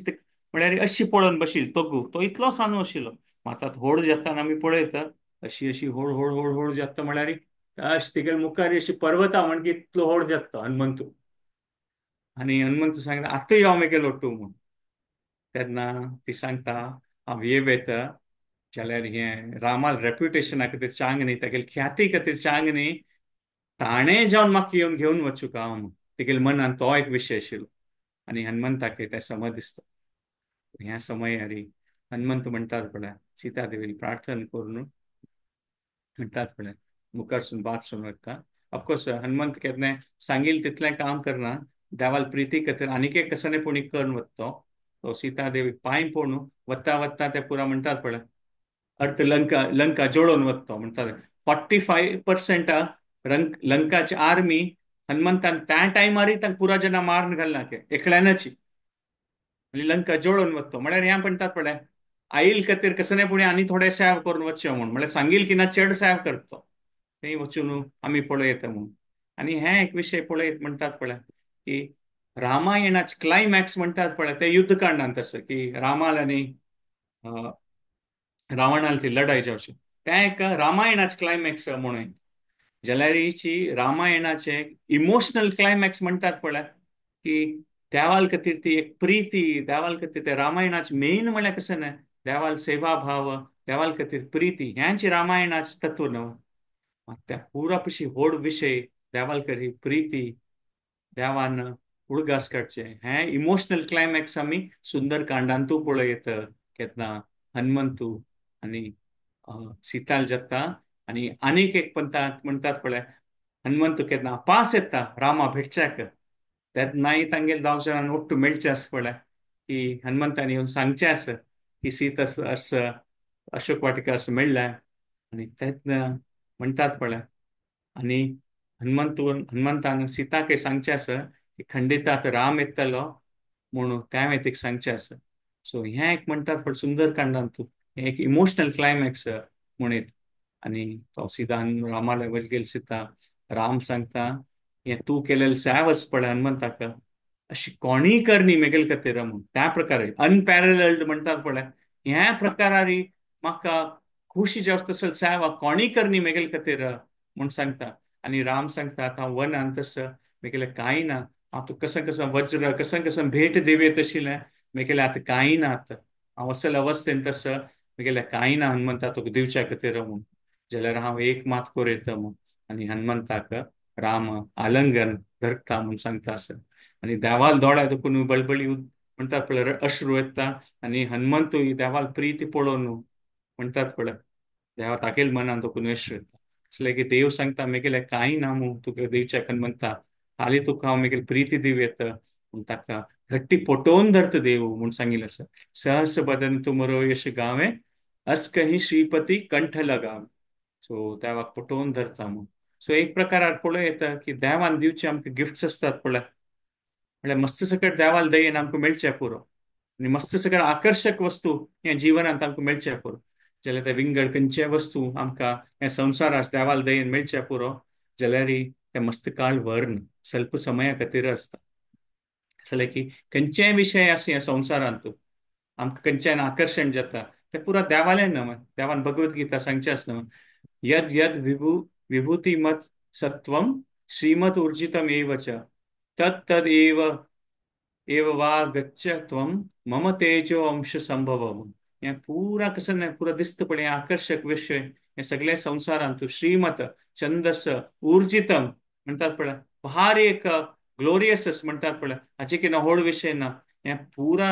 म्हळ्यार अशी पळोवन बशिल्ली तोगू तो इतलो सान आशिल्लो, आतां होड जाता आमी पळयता अशी अशी होड होड होड होड जाता म्हळ्यार अशी तिगेले मुखार अशी पर्वता म्हण की इतलो होड जाता हनुमंतू. आनी हनुमंतू सांगता आतां यो हांव गेलो तूं म्हूण, तेन्ना ती सांगता हांव येता जाल्यार हें रामाल रेप्युटेशना खातीर चांग न्ही तागेले ख्याती खातीर चांग न्ही ताणें जावन म्हाका येवन घेवन वचूं का हांव, तिगेले मनान तो एक विशय आशिल्लो. आनी हनुमंताक तें समज दिसता. ह्या समयार हनुमंत म्हणटात पळय सीता देवी प्रार्थना करून म्हणटात पळय मुखारसून बात सून वता. ऑफकोर्स हनुमंत केन्ना सांगील तितलें काम करना, देवाल प्रिती खातीर आनीक एक कसने पुणी करून वता तो सीता देवी पांय पळोवन वता वता ते पुरा म्हणटात पळय अर्थ लंका लंका जोडून वता म्हणटात 45% लंकाची आर्मी हनुमंतान त्या टायमारय तांकां पुरा जाणां मारून घालना एकल्यानच, आनी लंका जोडून वता म्हळ्यार हें म्हणटात पळय आईल खातीर कसं नाही पुणे आनी थोडे सेव करून वचचें म्हूण, म्हळ्यार सांगील की ना चड सेव करतो थंय वचून आमी पळयता म्हूण. आनी हें एक विशय पळयत म्हणटात पळय की रामायणाचे क्लायमॅक्स म्हणटात पळय ते युद्धकांडांत आसा की रामाल आनी रावणाल ती लढाई जावची, तें एक रामायणाचे क्लायमॅक्स म्हणून. जाल्यारीची रामायणाचे इमोशनल क्लायमॅक्स म्हणटात पळय की देवाल खातीर ती एक प्रिती, देवाल खातीर ते रामायणाचे मेन म्हळ्यार कशें न्हय देवाल सेवा भाव, देवाल खातीर प्रिती, ह्यांची रामायणाचे तत्व न्हू. त्या पुरा पशी व्हड विशय देवाल खातीर प्रिती, देवान उडगास काडचे, हें इमोशनल क्लायमॅक्स आमी सुंदरकांडांतू पळयत केन्ना हनुमंतू आनी सीताल जाता. आनी आनीक एक पंतात म्हणटात पळय हनुमंतू केन्ना पास येता रामा भेटच्याक तेन्नाय तांगेले दोग जाणांक ಒಟ್ಟು मेळचें आसा पळय की हनुमंतान येवन सांगचें आसा की सीत आसा अशोक वाटिका असं मेळ्ळें. आनी तेन्ना म्हणटात पळय आनी हनुमंतान सीताक सांगचें आसा की खंडितात राम येतलो म्हणून त्या मागीर सांगचें आसा. सो हें एक म्हणटात पळय सुंदरकांडांतू हें एक इमोशनल क्लायमॅक्स म्हणीत. आनी तो सीतान रामाले वच गेल सीता, राम सांगता हें तूं केलेलें सेवच पळय हनुमंताक अशी कोणीय करणी मेगेल खातीर म्हूण. त्या प्रकारे अनपॅरलल्ड म्हणटात पळय ह्या प्रकारारी म्हाका खुशी जावं तसो सेवा कोणीय करणी मेगेल खातीर म्हूण सांगता. आनी राम सांगता आतां वनान तसो मेगेलें कांय ना, हांव तुका कसं कसं वज्र कसं कसं भेट दिवे तशिलें मेगेलें आतां कांय ना, आतां हांव असल अवस्थेन तसो मेगेलें कांय ना हनुमंता तुका दिवच्या खातीर म्हूण, जाल्यार हांव एक मात कोरयता म्हूण. आनी हनुमंताक राम आलंगन धरता म्हूण सांगता आसा. आनी देवाल दोळ्या दुखून बळबळी म्हणटात पळय अश्रू येता. आनी हनुमंतूय देवाल प्रिती पळोवन म्हणटात पळय देवा तागेल मनान दुखून अश्रू येता. असलें की देव सांगता मेगेलें कांय ना म्हूण तुका दिवच्याक हनुमंता, हालीं तुका हांव मेगेली प्रिती दिवं येता म्हूण ताका घट्टी पटोवन धरता देव म्हूण सांगिल्लें आसा. सहस बदन तुमरो यश गावे अस कही श्रीपती कंठ लगावे. सो देवाक पटोवन धरता म्हूण. सो एक प्रकारार पळोवं येता की देवान दिवचे आमकां गिफ्ट्स आसतात पळय, म्हळ्यार मस्त सकट देवाल दयेन आमकां मेळचें पुरो आनी मस्त सकट आकर्शक वस्तू ह्या जिवनांत आमकां मेळचें पुरो. जाल्यार ते विंगड खंयचे वस्तू आमकां ह्या संवसारांत देवाल दयेन मेळचें पुरो, जाल्यार ते मस्त काळ व्हरन स्वल्प समया खातीर आसता. जाल्यार की खंयचेय विशय आसा ह्या संवसारांत आमकां खंयच्यान आकर्शण जाता तें पुरा देवालें न्हय. देवान भगवद गीता सांगचें आसा न्हय, यद यद विभूतिमत् सत्वं श्रीमत् ऊर्जितम् एव च तत् तद् एव एव वा गच्छ त्वं मम तेजो अंश संभवम्. हें पुरा कसं न्हय पुरा दिसता पळय आकर्शक विशय हें सगळ्या संवसारांत श्रीमत छंदस ऊर्जितम म्हणटात पळय भारी एक ग्लोरियस म्हणटात पळय हाचे कितें व्हड विशय ना. हें पुरा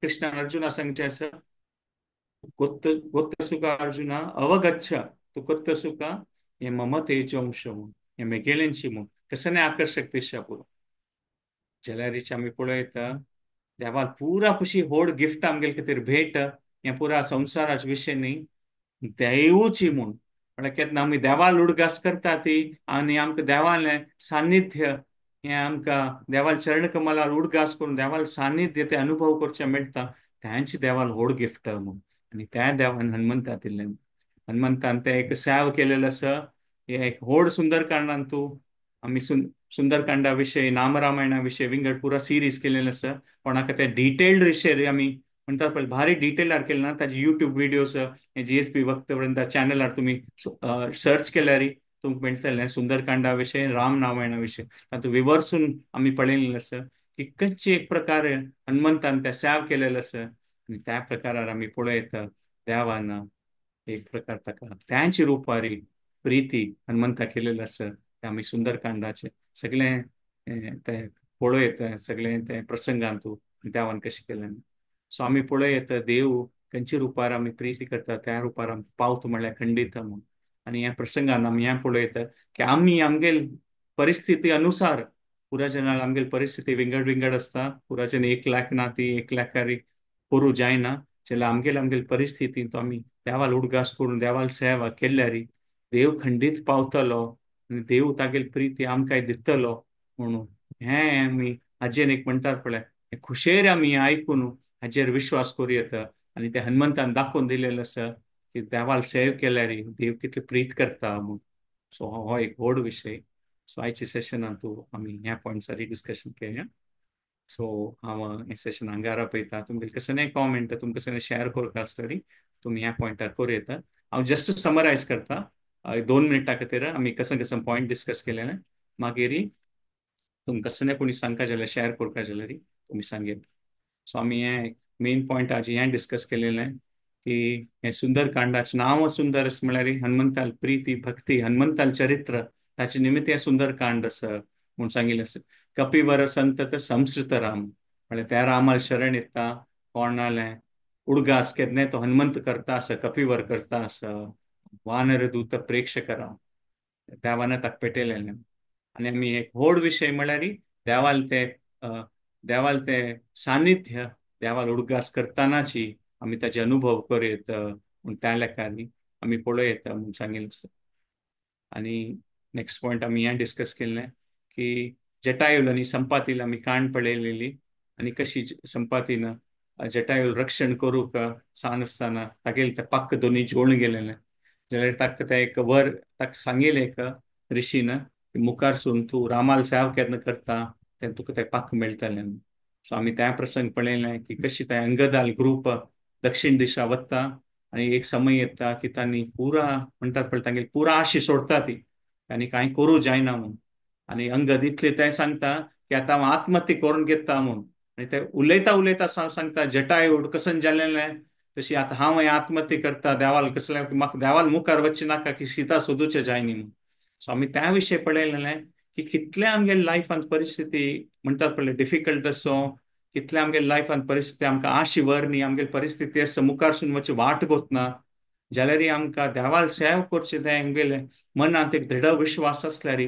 कृष्णान अर्जुना सांगचें आसा गोत्तसुका अर्जुना अवगच्छ तूं कोत्तसुका हें मम तेजोंश म्हूण हें मेगेलेंची म्हूण कसं न्हय आकर्शक दिसता पुरो. जाल्यार आमी पळयता देवान पुरा पशी व्हड गिफ्ट आमगेले खातीर भेट हें पुरा संवसाराचे विशय न्ही देवूची म्हूण. म्हळ्यार केन्ना आमी देवाल उडगास करता ती आनी आमकां देवालें सान्निध्य हें आमकां देवाल चरणकमलार उडगास करून देवाल सान्निध्य ते अनुभव करचें मेळटा, तेंच देवाल व्हड गिफ्ट म्हूण. आनी त्या देवान हनुमंता दिल्लें, हनुमंतान तें एक सेव केलेलें आसा. हें एक व्हड सुंदरकांडान तूं आमी सुंदरकांडा विशय नामरामायणा विशय विंगड पुरा सिरीज केलेलें आसा. कोणाक ते डिटेल्ड विशय आमी म्हणटात पळय भारी डिटेलार केलें ना ताजे युट्यूब विडियोज हे GSB भक्तवृंदा चॅनलार तुमी सर्च केल्यार तुमकां मेळटलें सुंदरकांडा विशय राम रामायणा विशय तातूंत विवर्सून आमी पळयलें आसा की कच्चे एक प्रकारे हनुमंतान तें सेव केलेलें आसा. आनी त्या प्रकारार आमी पळयता देवान एक प्रकार ताका त्यांची रुपारी प्रिती हनुमंता केलेलें आसा. ते आमी सुंदरकांडाचे सगळें ते पळयता सगळें ते प्रसंगांतू देवान कशें केलें. सो आमी पळयता देव खंयच्या रुपार आमी प्रिती करता त्या रुपार आमी पावत म्हळ्यार खंडीत म्हूण. आनी ह्या प्रसंगान आमी हें पळयता की आमी आमगेल परिस्थिती अनुसार पुरा जनाक आमगेल परिस्थिती विंगड विंगड आसता, पुरा जन एक लाख ना ती एक लाखारी करूं जायना, जाल्यार आमगेल आमगेल परिस्थितींत आमी देवाल उडगास करून देवाल सेवा केल्यारी देव खंडीत पावतलो आनी देव तागेल प्रिती आमकांय दितलो म्हणून हें आमी हाजेर एक म्हणटात पळय खुशेर आमी आयकून हाजेर विश्वास करूं येता आनी ते हनुमंतान दाखोवन दिलेलें आसा की देवाल सेव केल्यार देव कितले प्रीत करता म्हूण. सो हो एक व्हड विशय. सो आयच्या सेशनांत आमी ह्या पॉयंट्सार डिस्कशन केया. सो हांव हें सेशन हांगा पळयता. तुमगेले कसलेय कॉमेंट तुमकां कसलें शेअर करता आसतली तुमी ह्या पॉयंटार करूं येता. हांव जस्ट समरायज करता 2 मिनटां खातीर आमी कसं कसं पॉयंट डिस्कस केलेले. मागीर तुमकां कसलें कोणी सांगता जाल्यार शेअर करता जाल्यार तुमी सांगेत. सो आमी हें मेन पॉयंट आज हें डिस्कस केलेलें की हें सुंदर कांडाचें नांव सुंदर म्हळ्यार हनुमंताल प्रिती भक्ती हनुमंताल चरित्र ताचे निमित्त हें सुंदर कांड आसा म्हूण सांगिल्लें आसा. कपिवर संतत संस्कृत राम म्हळ्यार त्या रामार शरण येता कोणालें उडगास केन्नाय तो हनुमंत करता आसा, कपिवर करता आसा, वानरदूत प्रेक्षक राम देवान ताका पेटयलेलें. आनी आमी एक व्हड विशय म्हळ्यार देवाल ते देवाल ते सानिध्य देवाल उडगास करतानाची आमी ताचे अनुभव करूं येता म्हूण त्या लेखांनी आमी पळोवं येता म्हूण सांगिल्लें आसा. आनी नेक्स्ट पॉयंट आमी हें डिस्कस केल्लें की जटायुल आनी संपातील आमी कांड पळयलेली आनी कशी संपातीन जटायुल रक्षण करूंक सान आसतना तागेले ते पाक्क दोनी जोडून गेलेले जाल्यार ताका तें एक वर ताका सांगिल्लें एक ऋषीन की मुखारसून तूं रामाल सेव केन्ना करता तेन्ना तुका तें पाक्क मेळटलें. सो आमी त्या प्रसंग पळयलें की कशी ते अंगदाल ग्रूप दक्षिण दिशा वता आनी एक समय येता की तांणी पुरा म्हणटात पळय तांगेली पुरा आशी सोडटा ती आनी कांय करूं जायना म्हूण. आनी अंगद इतलें तें सांगता की आतां हांव आत्महत्या करून घेता म्हूण. आनी ते उलयता उलयता सांगता जटायू कसन जालेलें तशी आतां हांव हें आत्महत्या करता देवाल कसलें म्हाका देवाल मुखार वचचें नाका की सीता सोदूचें जायनी म्हूण. सो आमी त्या विशय पळयलेलें की कितलें आमगे लायफांत परिस्थिती म्हणटात पळय डिफिकल्ट आसूं कितलें आमगे लायफांत परिस्थिती आमकां आशी वर न्ही आमगेली परिस्थिती आसा मुखारसून वचची वाट गोतना जाल्यार आमकां देवाल सेव करचें तें आमगेलें मनांत एक दृढ विश्वास आसल्यार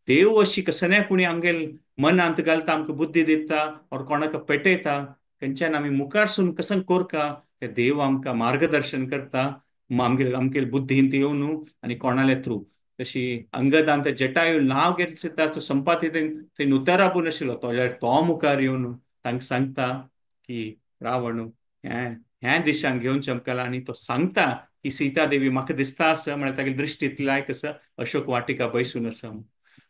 देव अशी कसलें कोणी आमगेले मनांत घालता आमकां बुद्धी दिता और कोणाक पेटयता खंयच्यान आमी मुखारसून कसं कोरका ते देव आमकां मार्गदर्शन करता आमगेले आमगेले बुद्धींत येवन आनी कोणाले थ्रू. तशी अंगदान ते जटायू नांव घेतलें ताचो संपाती थंय नुतरापून आशिल्लो तो जाल्यार तो मुखार येवन तांकां सांगता की रावण हें ह्या दिशान घेवन चमकला आनी तो सांगता की सीता देवी म्हाका दिसता आसा म्हळ्यार तागे दृश्टींतली लायक आसा अशोक वाटिका बैसून आसा.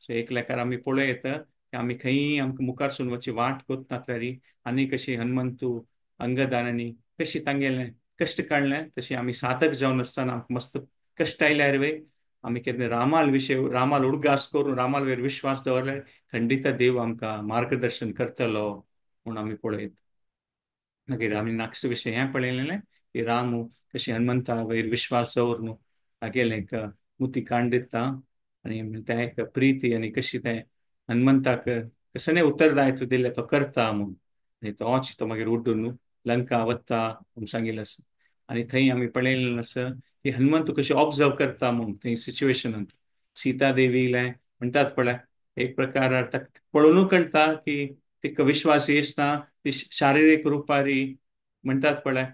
सो एक लेखार आमी पळोवं येता की आमी खंयी आमकां मुखारसून वचची वाट कोत्ता आनी कशी हनुमंतू अंगदान आनी कशी तांगेलें कश्ट काडलें तशी आमी साधक जावन आसतना आमकां मस्त कश्ट आयल्यार वय आमी केन्ना रामाल विशय रामाल उडगास करून रामाल वयर विश्वास दवरल्यार खंडित देव आमकां मार्गदर्शन करतलो म्हूण आमी पळयत. मागीर आमी नेक्स्ट विशय हें पळयलेलें की रामू कशी हनुमंता वयर विश्वास दवरून तागेलें एक मुती कांड दिता आनी तें एक प्रिती आनी कशी तें हनुमंताक कसलें उत्तरदायित्व दिलें तो करता म्हूण. आनी तोच तो मागीर उड्डून लंका वता म्हूण सांगिल्लें आसा. आनी थंय आमी पळयलेलें आसा की हनुमंत कशी ऑब्जर्व करता म्हूण थंय सिच्युएशनांत सीता देवीलें म्हणटात पळय एक प्रकार ताका पळोवनू कळटा की तिका विश्वास येस ना ती शारिरीक रुपारी म्हणटात पळय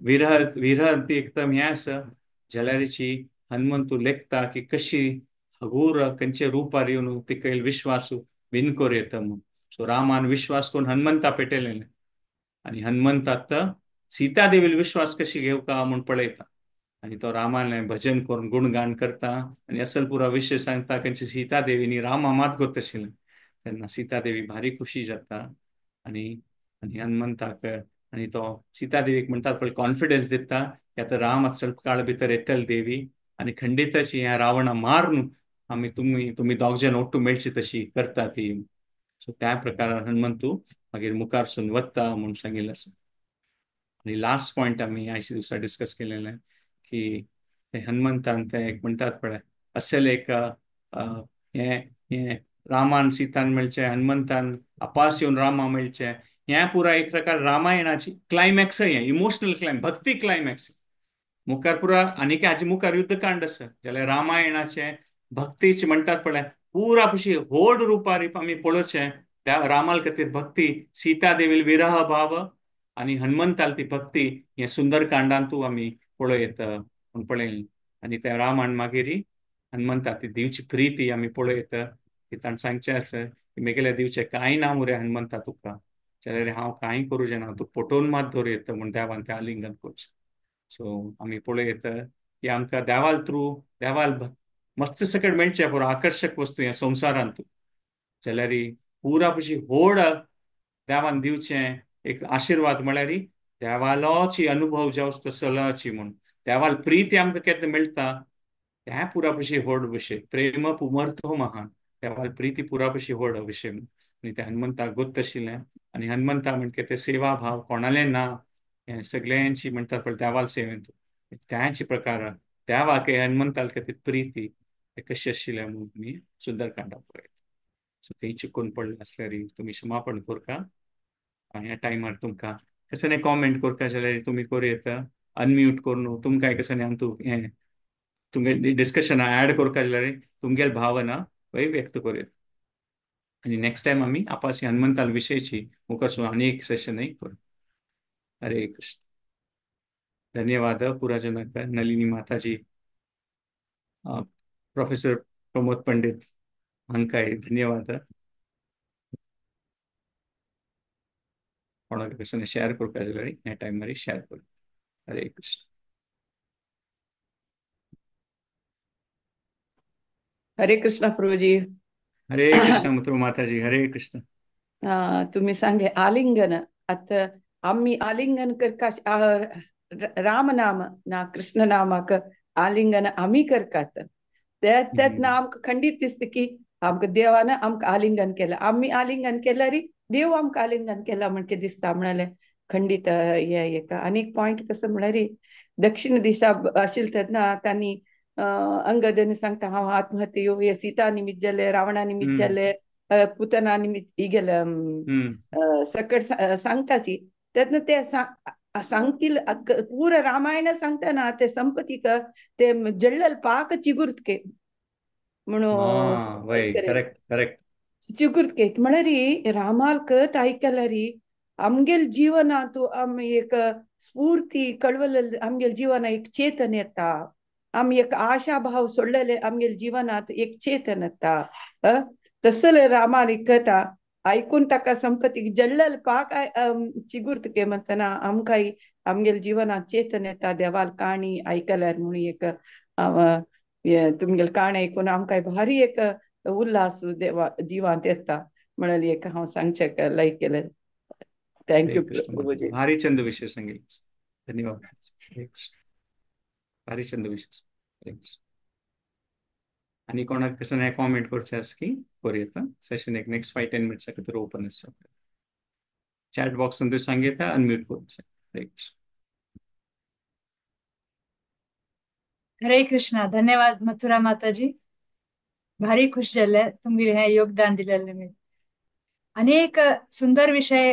विरह विरह ती एकदम हें आसा जाल्यारीची हनुमंतू लेखता की कशी हगूर खंयचे रुपार येवन तिका विश्वास विनकोर येता म्हूण. सो रामान विश्वास करून हनुमंता पेटयलेलें आनी हनुमंत आतां सीता देवील विश्वास कशी घेवका म्हूण पळयता आनी तो रामालें भजन करून गुणगान करता आनी असल पुरा विशय सांगता खंयची सीता देवीनी रामा मात गोत आशिल्लें तेन्ना सीता देवी भारी खुशी जाता आनी आनी हनुमंताक आनी तो सीता देवीक म्हणटात पळय कॉन्फिडन्स दिता की आतां राम स्वल्प काळ भितर येतल देवी आनी खंडिताची ह्या रावणा मारून आमी तुमी तुमी दोग जाण ओट्टू मेळची तशी करता ती. सो त्या प्रकारान हनुमंतू मागीर मुखारसून वता म्हूण सांगिल्लें आसा. आनी लास्ट पॉयंट आमी आयच्या दिसा डिस्कस केलेलें की ते हनुमंतान ते एक म्हणटात पळय असेल एक हें हें रामान सीतान मेळचें हनुमंतान अपास येवन रामा मेळचें हें पुरा एक प्रकार रामायणाची क्लायमॅक्स हें इमोशनल क्लायमॅक्स भक्ती क्लायमॅक्स मुखार पुरा आनी हाजे मुखार युद्धकांड आसा जाल्यार रामायणाचें भक्तीच म्हणटात पळय पुरा कशी व्हड रुपार आमी पळोवचें त्या रामाल खातीर भक्ती सीता देवील विरह भाव आनी हनुमंताल ती भक्ती हें सुंदरकांडांतू आमी पळोवं येता म्हूण पळयलें. आनी त्या रामान मागीर हनुमंता ती दिवची प्रिती आमी पळोवं येता की ताणें सांगचें आसा की मेगेल्या दिवचें कांय ना मुरे हनुमंता तुका जाल्यार हांव कांय करूं जायना, तूं पटोवन मात दवर येता म्हूण देवान तें आलिंगन करचें. सो आमी पळयता की आमकां देवाल थ्रू देवाल मस्त सकट मेळचें पुरो आकर्शक वस्तू ह्या संवसारांत, जाल्यार पुरा पशी व्हड देवान दिवचें एक आशिर्वाद म्हळ्यार देवालोची अनुभव जावचो तसलोची म्हूण देवाल प्रिती आमकां केन्ना मेळटा तें पुरा पशी व्हड विशय. प्रेम पुमर्थो महान, देवाल प्रिती पुरा पशी व्हड विशय म्हूण. आनी ते हनुमंताक गोत्त आशिल्लें आनी हनुमंता म्हणके ते सेवा भाव कोणालें ना, हें सगळ्यांची म्हणटात पळय देवाल सेवेंत त्याची प्रकार देवाक हनुमंताल ते प्रिती ते कशें आशिल्लें म्हणून तुमी सुंदरकांडा पळयता. सो थंय चुकून पडलें आसल्यार तुमी क्षमापण करता. ह्या टायमार तुमकां कशें कॉमेंट करता जाल्यार तुमी करूं येता, अनम्यूट करून तुमकां कशें आमतू हें तुमगे डिस्कशन ऍड करता जाल्यार तुमगेले भावना वय व्यक्त करूं येता. आनी नेक्स्ट टायम आमी आपासी हनुमंताल विशयची मुखार आनी एक सेशनय करूं. हरे कृष्ण. धन्यवाद पुरा जनक नलिनी माताजी, प्रोफेसर प्रमोद पंडित हांकांय धन्यवाद. कोणाक कशें शेअर करपा जाल्यार ह्या टायमार शेअर करूं. हरे कृष्ण. हरे कृष्ण प्रभुजी. हरे कृष्ण मथुरा माताजी. हरे कृष्ण. तुम्ही सांगले आलिंगन, आता आम्ही आलिंगन करका राम नाम ना कृष्ण नामाक आलिंगन आम्ही करकात त्यात त्यात ना आमकां खंडीत दिसता की आमकां देवान आमकां आलिंगन केलं, आम्ही आलिंगन केल्यार देव आमकां आलिंगन केला म्हणके दिसता म्हणाले खंडीत. हे एक आनी एक पॉयंट कसं म्हळ्यार दक्षिण दिशा आशिल्ली तेन्ना तांणी अंगदन सांगता हांव आत्महत्या यो हे सीता निमित्त जाले, रावणा निमित्त जाले, पुतना निमित्त गेले सकट सांगताची तेन्ना ते सांगतील पूरा रामायण सांगताना ते संपतीक ते जळ्ळल पाक चिगुर्तके म्हणून चिगुर्तके म्हळ्यार रामाक आयकल्यार आमगेल जीवनांत आमी एक स्फूर्ती कळवल, आमगेल जीवना एक चेतन येता, आमी एक आशा भाव सोडलेले आमगेल जीवनांत एक चेतन येता. तसले रामाली कथा ऐकून ताका संपतीक जळ्ळल पाक चिगुर्तके म्हणतना आमकां आमगेल जीवनांत चेतन येता देवाल काणी आयकल्यार म्हणून एक तुमगेल काणी आयकून आमकां भारी एक उल्हास देवा जिवांत येता म्हळ्यार एक हांव सांगचें लायक केलें. Thank you प्रभुजी. भारी चंद विशय सांगेल, धन्यवाद. भारी चंद विशय. आनी कोणाक कसं कॉमेंट करचें आसा की करूं येता. सेशन एक नेक्स्ट 5-10 मिनट्स खातीर ओपन आसा. चॅट बॉक्सान तुवें सांगयता, अनम्यूट करूं. हरे कृष्ण. हरे कृष्णा. धन्यवाद मथुरा माताजी, भारी खुश जाल्ले तुमगेलें हें योगदान दिलेलें निमित्त. अनेक सुंदर विशय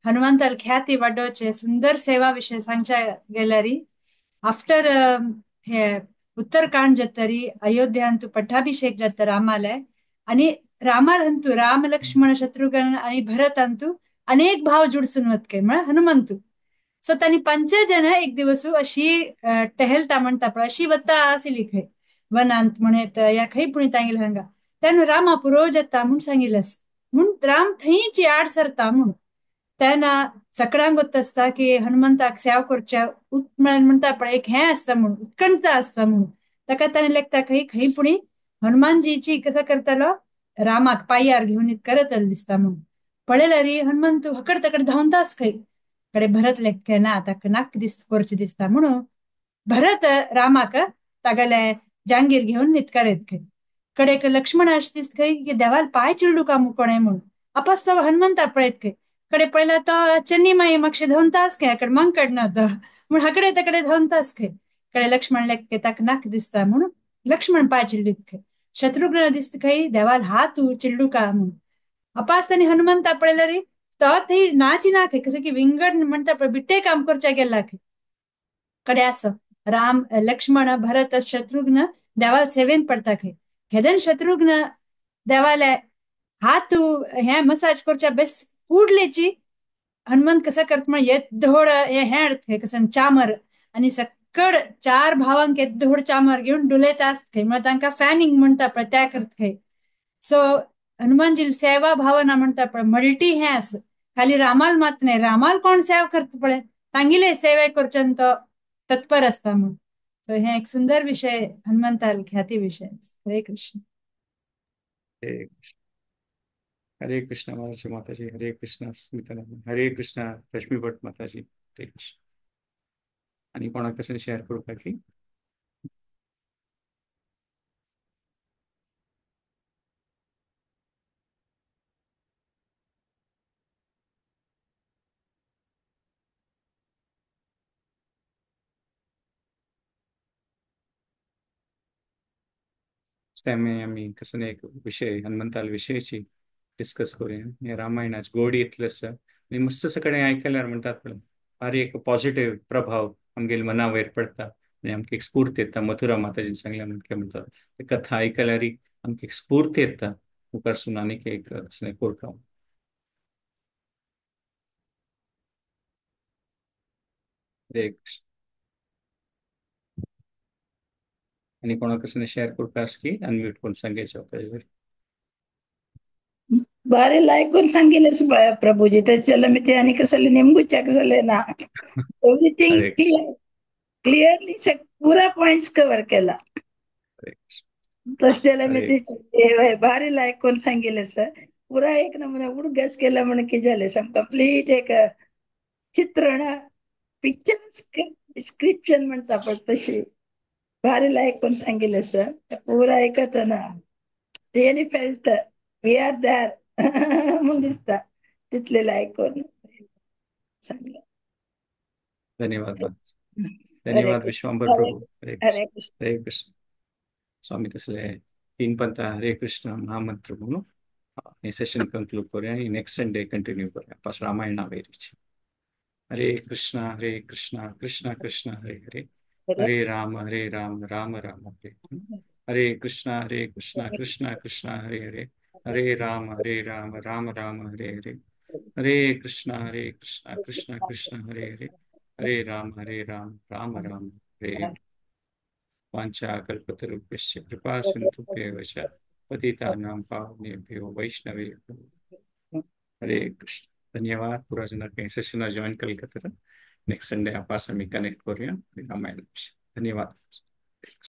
हनुमंताल ख्याती वाडोवचे सुंदर सेवा विशय सांगच्या गेल्यारी आफ्टर हे उत्तरकांड जातरी अयोध्यांतु पट्टाभिषेक जाता रामाले आणि रामाल हंतु राम लक्ष्मण शत्रुघ्न आणि भरत अंतु अनेक भाव जुडसून वतके म्हळ्यार हनुमंतु. सो तांणी पंच जन एक दिवस अशी टहलता म्हणता पळय अशी वता आसली खंय वनांत म्हणत या खंय पुणी तांगेले हांगा त्यान रामा पुरो जाता म्हूण सांगिल्लें म्हूण राम थंयची आड सरता म्हूण तेन्ना सकडांक वता आसता की हनुमंताक सेवा करच्या म्हणटा पळय एक हें आसता म्हूण उत्कंठता आसता म्हूण ताका ताणें लेखता खंय खंय पुणी हनुमानजीची कसो करतालो रामाक पांयार घेवन करतलो दिसता म्हूण पळयल्यार हनुमंत हकड तकड धांवताच खंय कडे भरत लेखके ना ताका नाक दिस करचें दिसता म्हणून भरत रामाक तागेले जांगीर घेवन न्हिदकार खंय कडेक लक्ष्मण अशें दिसता खंय की देवाल पांय चिरडू का कोणें म्हूण आपास तो हनुमंता पळयत खंय कडे पळयल्यार तो चन्नी माई मातशें धांवताच खंय हाकडे मांकड ना तो म्हूण हाकडे ताकडे धांवताच खंय कडे लक्ष्मण लेखके ताका नाक दिसता म्हणून लक्ष्मण पांय चिरडीत खंय शत्रुघ्न दिसता खंय देवाल हात चिरडू का म्हूण अपास तांणी हनुमंता पळयल्यार तो थंय नाची ना खंय कसं की विंगड म्हणटा पळय बिट्टे काम करच्या गेला खंय कडे आसो राम लक्ष्मण भरत शत्रुघ्न देवाल सेवेन पडता खंय खेदन शत्रुघ्न देवाले हात हे मसाज करच्या बेस कुडलेची हनुमंत कसं करत म्हण येद्दोड हे हाडत खंय कसं चामर आनी सक्कड चार भावांक येद्दोड चामर घेवन डुलयता आसत खंय म्हळ्यार तांकां फॅनिंग म्हणटा पळय त्या करत खंय. सो हनुमानजी सेवा भावना म्हणटा पळय मल्टी हें आस खाली रामाल मात न्हय, रामाल कोण सेवा करता पळय तांगेले सेवे करच्यान तो तत्पर आसता म्हूण. सो हे एक सुंदर विशय हनुमंताल ख्याती विशय. हरे कृष्ण. हरे हरे कृष्ण महाराज माताजी, हरे कृष्ण स्मिता, हरे कृष्ण रश्मी भट माताजी, हरे कृष्ण. आनी कोणाक कशें शेअर करपाक की? त्यामुळे आमी कसं एक विशय हनुमंताल विशयाची डिस्कस करूया. हे रामायणाच गोडी इतलें आसा आनी मस्त सगळें आयकल्यार म्हणटात पळय भारी एक पॉझिटिव्ह प्रभाव आमगेले मना वयर पडटा आनी आमकां एक स्फूर्त येता. मथुरा माताजीन सांगल्या म्हणटा म्हणटात ते कथा आयकल्यार आमकां एक स्फूर्त येता मुखारसून आनीक एक कसलें करता. हरे कृष्ण. आनी कोणाक कसलें शेअर करपा आसा की अनम्यूट करून सांगायचें. ಬಾರಿ ಲಾಯ್ಕೊಂಡು ಸಂಗಿಲ್ಲ ಪ್ರಭುಜಿ ತಚ್ಚಲ ಮಿತಿ ಅನಿಕಸಲೆ ನಿಮ್ಗೂ ಚಕಸಲೆ ना. एवरीथिंग हरे कृष्ण. क्लियरली पूरा पॉइंट्स कवर केला. हरे कृष्ण. तशें हरे मिती भारी लायक सांगितलं सर. पुरा एक नमुना उडगस केला म्हणून की झाले सम कंप्लीट एक चित्रण पिक्चर डिस्क्रिप्शन म्हणता पण तशी भारी लायक सांगितलं सर. पुरा ऐकतना really felt we are there म्हणून दिसता तितले ऐकून सांगलं. धन्यवाद. हरे धन्यवाद कृष्ण. विश्वांबर हरे प्रभू. हरे हरे कृष्ण. कृष्ण. हरे कृष्ण. स्वामी तसले तीन पंथा हरे कृष्ण महामंत्र म्हणून हे सेशन कंक्लूड करूया आणि नेक्स्ट संडे कंटिन्यू करूया पास रामायणा वैरीची. हरे कृष्ण कृष्ण कृष्ण हरे हरे, हरे हरे राम राम राम हरे हरे. हरे कृष्ण कृष्ण कृष्ण हरे हरे, हरे राम राम राम हरे हरे. हरे कृष्ण कृष्ण कृष्ण हरे हरे, हरे राम राम राम हरे हरे. वाञ्छा कल्पतरुभ्यश्च कृपा सिन्धुभ्येव च पतितानां पावनेभ्यो वैष्णवेभ्यो. हरे कृष्ण. धन्यवाद. पुरा जण सेशनला जॉईन केलं तर नेक्स्ट संडे आपण आम्ही कनेक्ट करूया रामायण. धन्यवाद.